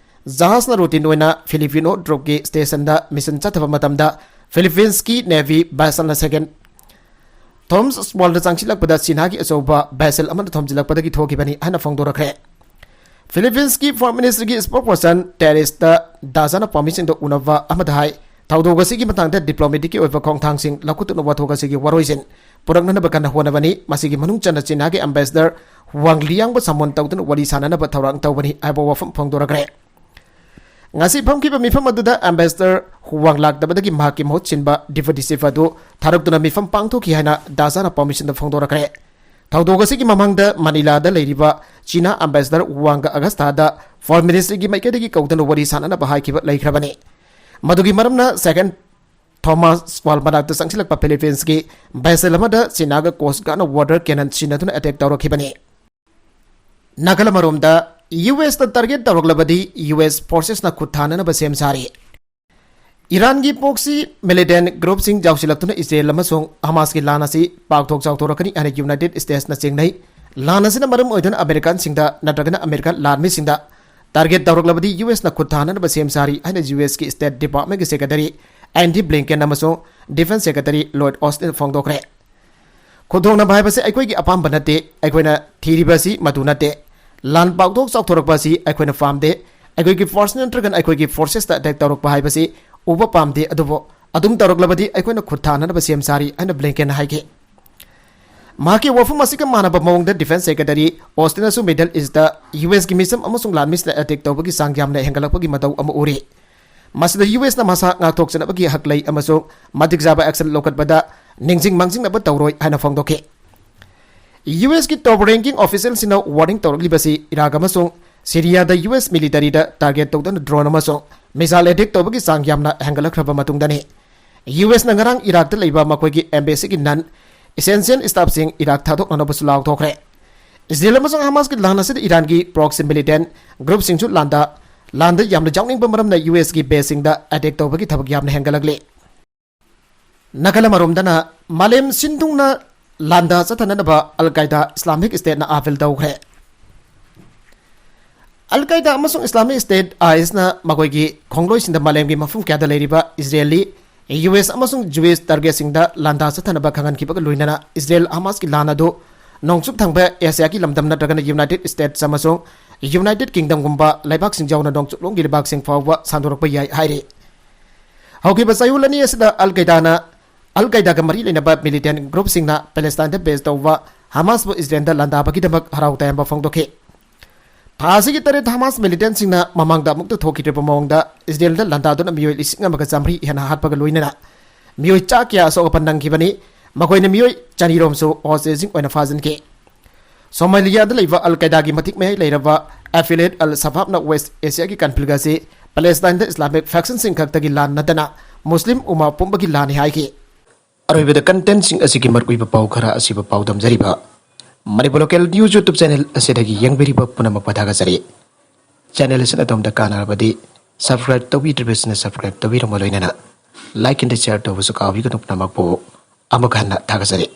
ꯖꯍꯥꯖꯅ routine ꯑꯣꯏꯅ ꯐꯤꯂꯤꯄꯤꯅꯣ ꯗ꯭ꯔꯣꯞꯀꯤ stationꯗ mission ꯆꯠꯊꯕ ꯃꯇꯝꯗ ꯐꯤꯂꯤꯄꯤꯟꯁꯀꯤ navy vesselꯅ Second Thomas Shoalꯗ ꯆꯪꯁꯤꯜꯂꯛꯄꯗ ꯆꯤꯅꯥꯒꯤ ꯑꯆꯧꯕ vessel ꯑꯃꯅ ꯊꯣꯝꯖꯤꯜꯂꯛꯄꯗꯒꯤ ꯊꯣꯛꯈꯤꯕꯅꯤ ꯍꯥꯏꯅ ꯐꯣꯡꯗꯣꯔꯛꯈ꯭ꯔꯦ꯫ ꯐꯤꯂꯤꯄꯤꯟꯁꯀꯤ Foreign Ministryꯒꯤ spokesperson Teresꯅ ꯗꯥꯖꯥꯅ ꯄꯥꯎꯃꯤꯁꯤꯡꯗ ꯎꯅꯕ ꯑꯃꯗ ꯍꯥꯏ, ꯊꯧꯗꯣꯛ ꯑꯁꯤꯒꯤ ꯃꯇꯥꯡꯗ diplomaticꯀꯤ ꯑꯣꯏꯕ ꯈꯣꯡꯊꯥꯡꯁꯤꯡ ꯂꯧꯈꯠꯇꯨꯅ ꯋꯥꯊꯣꯛ ꯑꯁꯤꯒꯤ ꯋꯥꯔꯣꯏꯁꯤꯟ ꯄꯨꯔꯛꯅꯅꯕ ꯀꯟꯅ ꯍꯣꯠꯅꯕꯅꯤ꯫ ꯃꯁꯤꯒꯤ ꯃꯅꯨꯡ ꯆꯟꯅ ꯆꯤꯅꯥꯒꯤ ambassador ꯋꯥꯡ ꯂꯤꯌꯥꯡꯕꯨ summon ꯇꯧꯗꯨꯅ ꯋꯥꯔꯤ ꯁꯥꯅꯅꯕ ꯊꯧꯔꯥꯡ ꯇꯧꯕꯅꯤ ꯍꯥꯏꯕ ꯋꯥꯐꯝ ꯐꯣꯡꯗꯣꯔꯛꯈ꯭ꯔꯦ꯫ ꯉꯁꯤ ꯐꯝꯈꯤꯕ ꯃꯤꯐꯝ ꯑꯗꯨꯗ ambassador ꯋꯥꯡ ꯂꯥꯛꯇꯕꯗꯒꯤ ꯃꯍꯥꯛꯀꯤ ꯃꯍꯨꯠ ꯁꯤꯟꯕ deputy chief ꯑꯗꯨ ꯊꯥꯔꯛꯇꯨꯅ ꯃꯤꯐꯝ ꯄꯥꯡꯊꯣꯛꯈꯤ ꯍꯥꯏꯅ ꯗꯥꯖꯥꯅ ꯄꯥꯎꯃꯤꯁꯤꯡꯗ ꯐꯣꯡꯗꯣꯔꯛꯈ꯭ꯔꯦ꯫ ꯊꯧꯗꯣꯛ ꯑꯁꯤꯒꯤ ꯃꯃꯥꯡꯗ ꯃꯅꯤꯂꯥꯗ ꯂꯩꯔꯤꯕ ꯆꯤꯅꯥ ambassador ꯋꯥꯡꯒ ꯑꯒꯁꯇꯥꯗ Foreign Ministryꯒꯤ ꯃꯥꯏꯀꯩꯗꯒꯤ ꯀꯧꯗꯨꯅ ꯋꯥꯔꯤ ꯁꯥꯅꯅꯕ ꯍꯥꯏꯈꯤꯕ ꯂꯩꯈ꯭ꯔꯕꯅꯤ꯫ ꯃꯗꯨꯒꯤ ꯃꯔꯝꯅ Second Thomas Shoal ꯃꯅꯥꯛꯇ ꯆꯪꯁꯤꯜꯂꯛꯄ ꯐꯤꯂꯤꯄꯤꯟꯁꯀꯤ vessel ꯑꯃꯗ ꯆꯤꯅꯥꯒ Coast Guardꯅ water cannon ꯁꯤꯖꯤꯟꯅꯗꯨꯅ attack ꯇꯧꯔꯛꯈꯤꯕꯅꯤ꯫ ꯅꯥꯀꯜ ꯑꯃꯔꯣꯝꯗ, USꯅ target ꯇꯧꯔꯛꯂꯕꯗꯤ US forcesꯅ ꯈꯨꯠ ꯊꯥꯅꯅꯕ ꯁꯦꯝ ꯁꯥꯔꯤ꯫ ꯏꯔꯥꯟꯒꯤ proxy militant groupꯁꯤꯡ ꯌꯥꯎꯁꯤꯜꯂꯛꯇꯨꯅ ꯏꯖꯔꯦꯜ ꯑꯃꯁꯨꯡ ꯍꯃꯥꯁꯀꯤ ꯂꯥꯟ ꯑꯁꯤ ꯄꯥꯛꯊꯣꯛ ꯆꯥꯎꯊꯣꯔꯛꯀꯅꯤ ꯍꯥꯏꯅ United Statesꯅ ꯆꯤꯡꯅꯩ꯫ ꯂꯥꯟ ꯑꯁꯤꯅ ꯃꯔꯝ ꯑꯣꯏꯗꯨꯅ ꯑꯃꯦꯔꯤꯀꯥꯟꯁꯤꯡꯗ ꯅꯠꯇ꯭ꯔꯒꯅ ꯑꯃꯦꯔꯤꯀꯥꯟ ꯂꯥꯟꯃꯤꯁꯤꯡꯗ target ꯇꯧꯔꯛꯂꯕꯗꯤ USꯅ ꯈꯨꯠ ꯊꯥꯅꯅꯕ ꯁꯦꯝ ꯁꯥꯔꯤ ꯍꯥꯏꯅ USꯀꯤ State Departmentꯀꯤ Secretary Antony Blinken ꯑꯃꯁꯨꯡ Defense Secretary Lloyd Austin ꯐꯣꯡꯗꯣꯛꯈ꯭ꯔꯦ꯫ ꯈꯨꯗꯣꯡꯅꯕ ꯍꯥꯏꯕꯁꯤ ꯑꯩꯈꯣꯏꯒꯤ ꯑꯄꯥꯝꯕ ꯅꯠꯇꯦ꯫ ꯑꯩꯈꯣꯏꯅ ꯊꯤꯔꯤꯕ ꯑꯁꯤ ꯃꯗꯨ ꯅꯠꯇꯦ꯫ ꯂꯥꯟ ꯄꯥꯛꯊꯣꯛ ꯆꯥꯎꯊꯣꯔꯛꯄ ꯑꯁꯤ ꯑꯩꯈꯣꯏꯅ ꯄꯥꯝꯗꯦ꯫ ꯑꯩꯈꯣꯏꯒꯤ force ꯅꯠꯇ꯭ꯔꯒꯅ ꯑꯩꯈꯣꯏꯒꯤ forcesꯇ attack ꯇꯧꯔꯛꯄ ꯍꯥꯏꯕꯁꯤ ꯎꯕ ꯄꯥꯝꯗꯦ꯫ ꯑꯗꯨꯕꯨ ꯑꯗꯨꯝ ꯇꯧꯔꯛꯂꯕꯗꯤ ꯑꯩꯈꯣꯏꯅ ꯈꯨꯠ ꯊꯥꯅꯅꯕ ꯁꯦꯝ ꯁꯥꯔꯤ ꯍꯥꯏꯅ ꯕ꯭ꯂꯤꯡꯀꯦꯟꯅ ꯍꯥꯏꯈꯤ꯫ ꯃꯍꯥꯛꯀꯤ ꯋꯥꯐꯝ ꯑꯁꯤꯒ ꯃꯥꯟꯅꯕ ꯃꯑꯣꯡꯗ ꯗꯤꯐꯦꯟꯁ ꯁꯦꯀ꯭ꯔꯦꯇꯔꯤ ꯑꯣꯁꯇꯤꯟꯅꯁꯨ ꯃꯤꯗꯜ ꯏꯁꯇ ꯌꯨ ꯑꯦꯁꯀꯤ ꯃꯤꯁꯝ ꯑꯃꯁꯨꯡ ꯂꯥꯟꯃꯤꯁꯤꯡꯅ ꯑꯦꯇꯦꯛ ꯇꯧꯕꯒꯤ ꯆꯥꯡ ꯌꯥꯝꯅ ꯍꯦꯟꯒꯠꯂꯛꯄꯒꯤ ꯃꯇꯧ ꯑꯃ ꯎꯔꯤ꯫ ꯃꯁꯤꯗ ꯌꯨ ꯑꯦꯁꯅ ꯃꯁꯥ ꯉꯥꯛꯊꯣꯛꯆꯅꯕꯒꯤ ꯍꯛ ꯂꯩ ꯑꯃꯁꯨꯡ ꯃꯇꯤꯛ ꯆꯥꯕ ꯑꯦꯛꯁꯟ ꯂꯧꯈꯠꯄꯗ ꯅꯤꯡꯁꯤꯡ ꯃꯥꯡꯖꯤꯡꯅꯕ ꯇꯧꯔꯣꯏ ꯍꯥꯏꯅ ꯐꯣꯡꯗꯣꯛꯈꯤ꯫ ꯌꯨ ꯑꯦꯁꯀꯤ ꯇꯣꯞ ꯔꯦꯡꯀꯤꯡ ꯑꯣꯐꯤꯁꯤꯌꯦꯜꯁꯤꯡꯅ ꯋꯥꯔꯅꯤꯡ ꯇꯧꯔꯛꯂꯤꯕꯁꯤ ꯏꯔꯥꯛ ꯑꯃꯁꯨꯡ ꯁꯤꯔꯤꯌꯥꯗ ꯌꯨ ꯑꯦꯁ ꯃꯤꯂꯤꯇꯔꯤꯗ ꯇꯥꯔꯒꯦꯠ ꯇꯧꯗꯨꯅ ꯗ꯭ꯔꯣꯟ ꯑꯃꯁꯨꯡ ꯃꯤꯁꯥꯏꯜ ꯑꯦꯇꯦꯛ ꯇꯧꯕꯒꯤ ꯆꯥꯡ ꯌꯥꯝꯅ ꯍꯦꯟꯒꯠꯂꯛꯈ꯭ꯔꯕ ꯃꯇꯨꯡꯗꯅꯤ꯫ ꯌꯨ ꯑꯦꯁꯅ ꯉꯔꯥꯡ ꯏꯔꯥꯛꯇ ꯂꯩꯕ ꯃꯈꯣꯏꯒꯤ ꯑꯦꯝꯕꯦꯁꯤꯒꯤ ꯅꯟ ꯏꯁꯦꯟꯁꯤꯌꯦꯜ ꯁ꯭ꯇꯥꯐꯁꯤꯡ ꯏꯔꯥꯛ ꯊꯥꯗꯣꯛꯅꯅꯕꯁꯨ ꯂꯥꯎꯊꯣꯛꯈ꯭ꯔꯦ꯫ ꯏꯁꯔꯦꯜ ꯑꯃꯁꯨꯡ ꯍꯃꯥꯁꯀꯤ ꯂꯥꯟ ꯑꯁꯤꯗ ꯏꯔꯥꯟꯒꯤ ꯄ꯭ꯔꯣꯛꯁꯤ ꯃꯤꯂꯤꯇꯦꯟ ꯒ꯭ꯔꯨꯞꯁꯤꯡꯁꯨ ꯂꯥꯟꯗ ꯂꯥꯟꯗ ꯌꯥꯝꯅ ꯌꯥꯎꯅꯤꯡꯕ ꯃꯔꯝꯅ ꯌꯨ ꯑꯦꯁꯀꯤ ꯕꯦꯁꯁꯤꯡꯗ ꯑꯦꯇꯦꯛ ꯇꯧꯕꯒꯤ ꯊꯕꯛ ꯌꯥꯝꯅ ꯍꯦꯟꯒꯠꯂꯛꯂꯤ꯫ ꯅꯥꯀꯜ ꯑꯃꯔꯣꯝꯗꯅ ꯃꯥꯂꯦꯝ ꯁꯤꯟ ꯊꯨꯡꯅ ꯂꯥꯟꯗꯥ ꯆꯠꯊꯅꯅꯕ ꯑꯜ ꯀꯥꯏꯗꯥ ꯏꯁꯂꯥꯃꯤꯛ ꯁ꯭ꯇꯦꯠꯅ ꯑꯥꯄꯤꯜ ꯇꯧꯈ꯭ꯔꯦ꯫ ꯑꯜ ꯀꯥꯏꯗꯥ ꯑꯃꯁꯨꯡ ꯏꯁꯂꯥꯃꯤꯛ ꯁ꯭ꯇꯦꯠ ꯑꯥꯏ ꯑꯦꯁꯅ ꯃꯈꯣꯏꯒꯤ ꯈꯣꯡꯂꯣꯏꯁꯤꯡꯗ ꯃꯥꯂꯦꯝꯒꯤ ꯃꯐꯝ ꯀꯌꯥꯗ ꯂꯩꯔꯤꯕ ꯏꯁꯔꯦꯂꯤ, ꯌꯨ ꯑꯦꯁ ꯑꯃꯁꯨꯡ ꯖꯨꯏꯁ ꯇꯥꯔꯒꯦꯠꯁꯤꯡꯗ ꯂꯥꯟꯗꯥ ꯆꯠꯊꯅꯕ ꯈꯪꯍꯟꯈꯤꯕꯒ ꯂꯣꯏꯅꯅ ꯏꯁꯔꯦꯜ ꯍꯃꯥꯁꯀꯤ ꯂꯥꯟ ꯑꯗꯨ ꯅꯣꯡꯆꯨꯞ ꯊꯪꯕ ꯑꯦꯁꯤꯌꯥꯒꯤ ꯂꯝꯗꯝ ꯅꯠꯇ꯭ꯔꯒꯅ ꯌꯨꯅꯥꯏꯇꯦꯗ ꯁ꯭ꯇꯦꯠꯁ ꯑꯃꯁꯨꯡ ꯌꯨꯅꯥꯏꯇꯦꯗ ꯀꯤꯡꯗꯝꯒꯨꯝꯕ ꯂꯩꯕꯥꯛꯁꯤꯡ ꯌꯥꯎꯅ ꯅꯣꯡꯆꯨꯞꯂꯣꯝꯒꯤ ꯂꯩꯕꯥꯛꯁꯤꯡ ꯐꯥꯎꯕ ꯁꯟꯗꯣꯔꯛꯄ ꯌꯥꯏ ꯍꯥꯏꯔꯤ꯫ ꯍꯧꯈꯤꯕ ꯆꯌꯣꯜ ꯑꯅꯤ ꯑꯁꯤꯗ ꯑꯜ ꯀꯥꯏꯗꯥꯅ, ꯑꯜ ꯀꯥꯏꯗꯥꯒ ꯃꯔꯤ ꯂꯩꯅꯕ ꯃꯤꯂꯤꯇꯦꯟ ꯒ꯭ꯔꯨꯞꯁꯤꯡꯅ ꯄꯦꯂꯦꯁꯇꯥꯏꯟꯗ ꯕꯦꯖ ꯇꯧꯕ ꯍꯃꯥꯁꯄꯨ ꯏꯁꯔꯦꯜꯗ ꯂꯥꯟꯗꯥꯕꯒꯤꯗꯃꯛ ꯍꯔꯥꯎ ꯇꯌꯥꯝꯕ ꯐꯣꯡꯗꯣꯛꯈꯤ꯫ ꯊꯥ ꯑꯁꯤꯒꯤ ꯇꯔꯦꯠ ꯍꯃꯥꯁ ꯃꯤꯂꯤꯇꯦꯟꯁꯤꯡꯅ ꯃꯃꯥꯡꯗ ꯑꯃꯨꯛꯇ ꯊꯣꯛꯈꯤꯗ꯭ꯔꯤꯕ ꯃꯑꯣꯡꯗ ꯏꯁꯔꯦꯜꯗ ꯂꯥꯟꯗꯥꯗꯨꯅ ꯃꯤꯑꯣꯏ ꯂꯤꯁꯤꯡ ꯑꯃꯒ ꯆꯥꯃꯔꯤ ꯍꯦꯟꯅ ꯍꯥꯠꯄꯒ ꯂꯣꯏꯅꯅ ꯃꯤꯑꯣꯏ ꯆꯥ ꯀꯌꯥ ꯑꯁꯣꯛ ꯑꯄꯟ ꯅꯪꯈꯤꯕꯅꯤ꯫ ꯃꯈꯣꯏꯅ ꯃꯤꯑꯣꯏ ꯆꯅꯤꯔꯣꯝꯁꯨ ꯍꯣꯁꯇꯦꯖꯁꯤꯡ ꯑꯣꯏꯅ ꯐꯥꯖꯤꯟꯈꯤ꯫ ꯁꯣꯃꯥꯂꯤꯌꯥꯗ ꯂꯩꯕ ꯑꯜ ꯀꯥꯏꯗꯥꯒꯤ ꯃꯇꯤꯛ ꯃꯌꯥꯏ ꯂꯩꯔꯕ ꯑꯦꯐꯤꯂꯦꯠ ꯑꯜ ꯁꯕꯥꯕꯅ ꯋꯦꯁ ꯑꯦꯁꯤꯌꯥꯒꯤ ꯀꯟꯐ꯭ꯂꯤꯛ ꯑꯁꯤ ꯄꯦꯂꯦꯁꯇꯥꯏꯟꯗ ꯏꯁꯂꯥꯃꯤꯛ ꯐꯦꯛꯁꯟꯁꯤꯡ ꯈꯛꯇꯒꯤ ꯂꯥꯟ ꯅꯠꯇꯅ ꯃꯨꯁꯂꯤꯝ ꯎꯃꯥ ꯄꯨꯝꯕꯒꯤ ꯂꯥꯟꯅꯤ ꯍꯥꯏꯈꯤ꯫ ꯑꯔꯣꯏꯕꯗ ꯀꯟꯇꯦꯟꯁꯤꯡ ꯑꯁꯤꯒꯤ ꯃꯔꯨꯑꯣꯏꯕ ꯄꯥꯎ ꯈꯔ ꯑꯁꯤꯕꯨ ꯄꯥꯎꯗꯝꯖꯔꯤꯕ Manipur local news YouTube channel ꯑꯁꯤꯗꯒꯤ ꯌꯦꯡꯕꯤꯔꯤꯕ ꯄꯨꯝꯅꯃꯛꯄꯨ ꯊꯥꯒꯠꯆꯔꯤ꯫ ꯆꯦꯅꯦꯜ ꯑꯁꯤꯅ ꯑꯗꯣꯝꯗ ꯀꯥꯟꯅꯔꯕꯗꯤ ꯁꯕꯁꯀ꯭ꯔꯥꯏꯕ ꯇꯧꯕꯤꯗ꯭ꯔꯤꯕꯁꯤꯡꯅ ꯁꯕꯁꯀ꯭ꯔꯥꯏꯕ ꯇꯧꯕꯤꯔꯝꯕ ꯂꯣꯏꯅꯅ ꯂꯥꯏꯛ ꯑꯦꯟ ꯁꯤꯌꯔ ꯇꯧꯕꯁꯨ ꯀꯥꯎꯕꯤꯒꯅꯨ꯫ ꯄꯨꯝꯅꯃꯛꯄꯨ ꯑꯃꯨꯛ ꯍꯟꯅ ꯊꯥꯒꯠꯆꯔꯤ꯫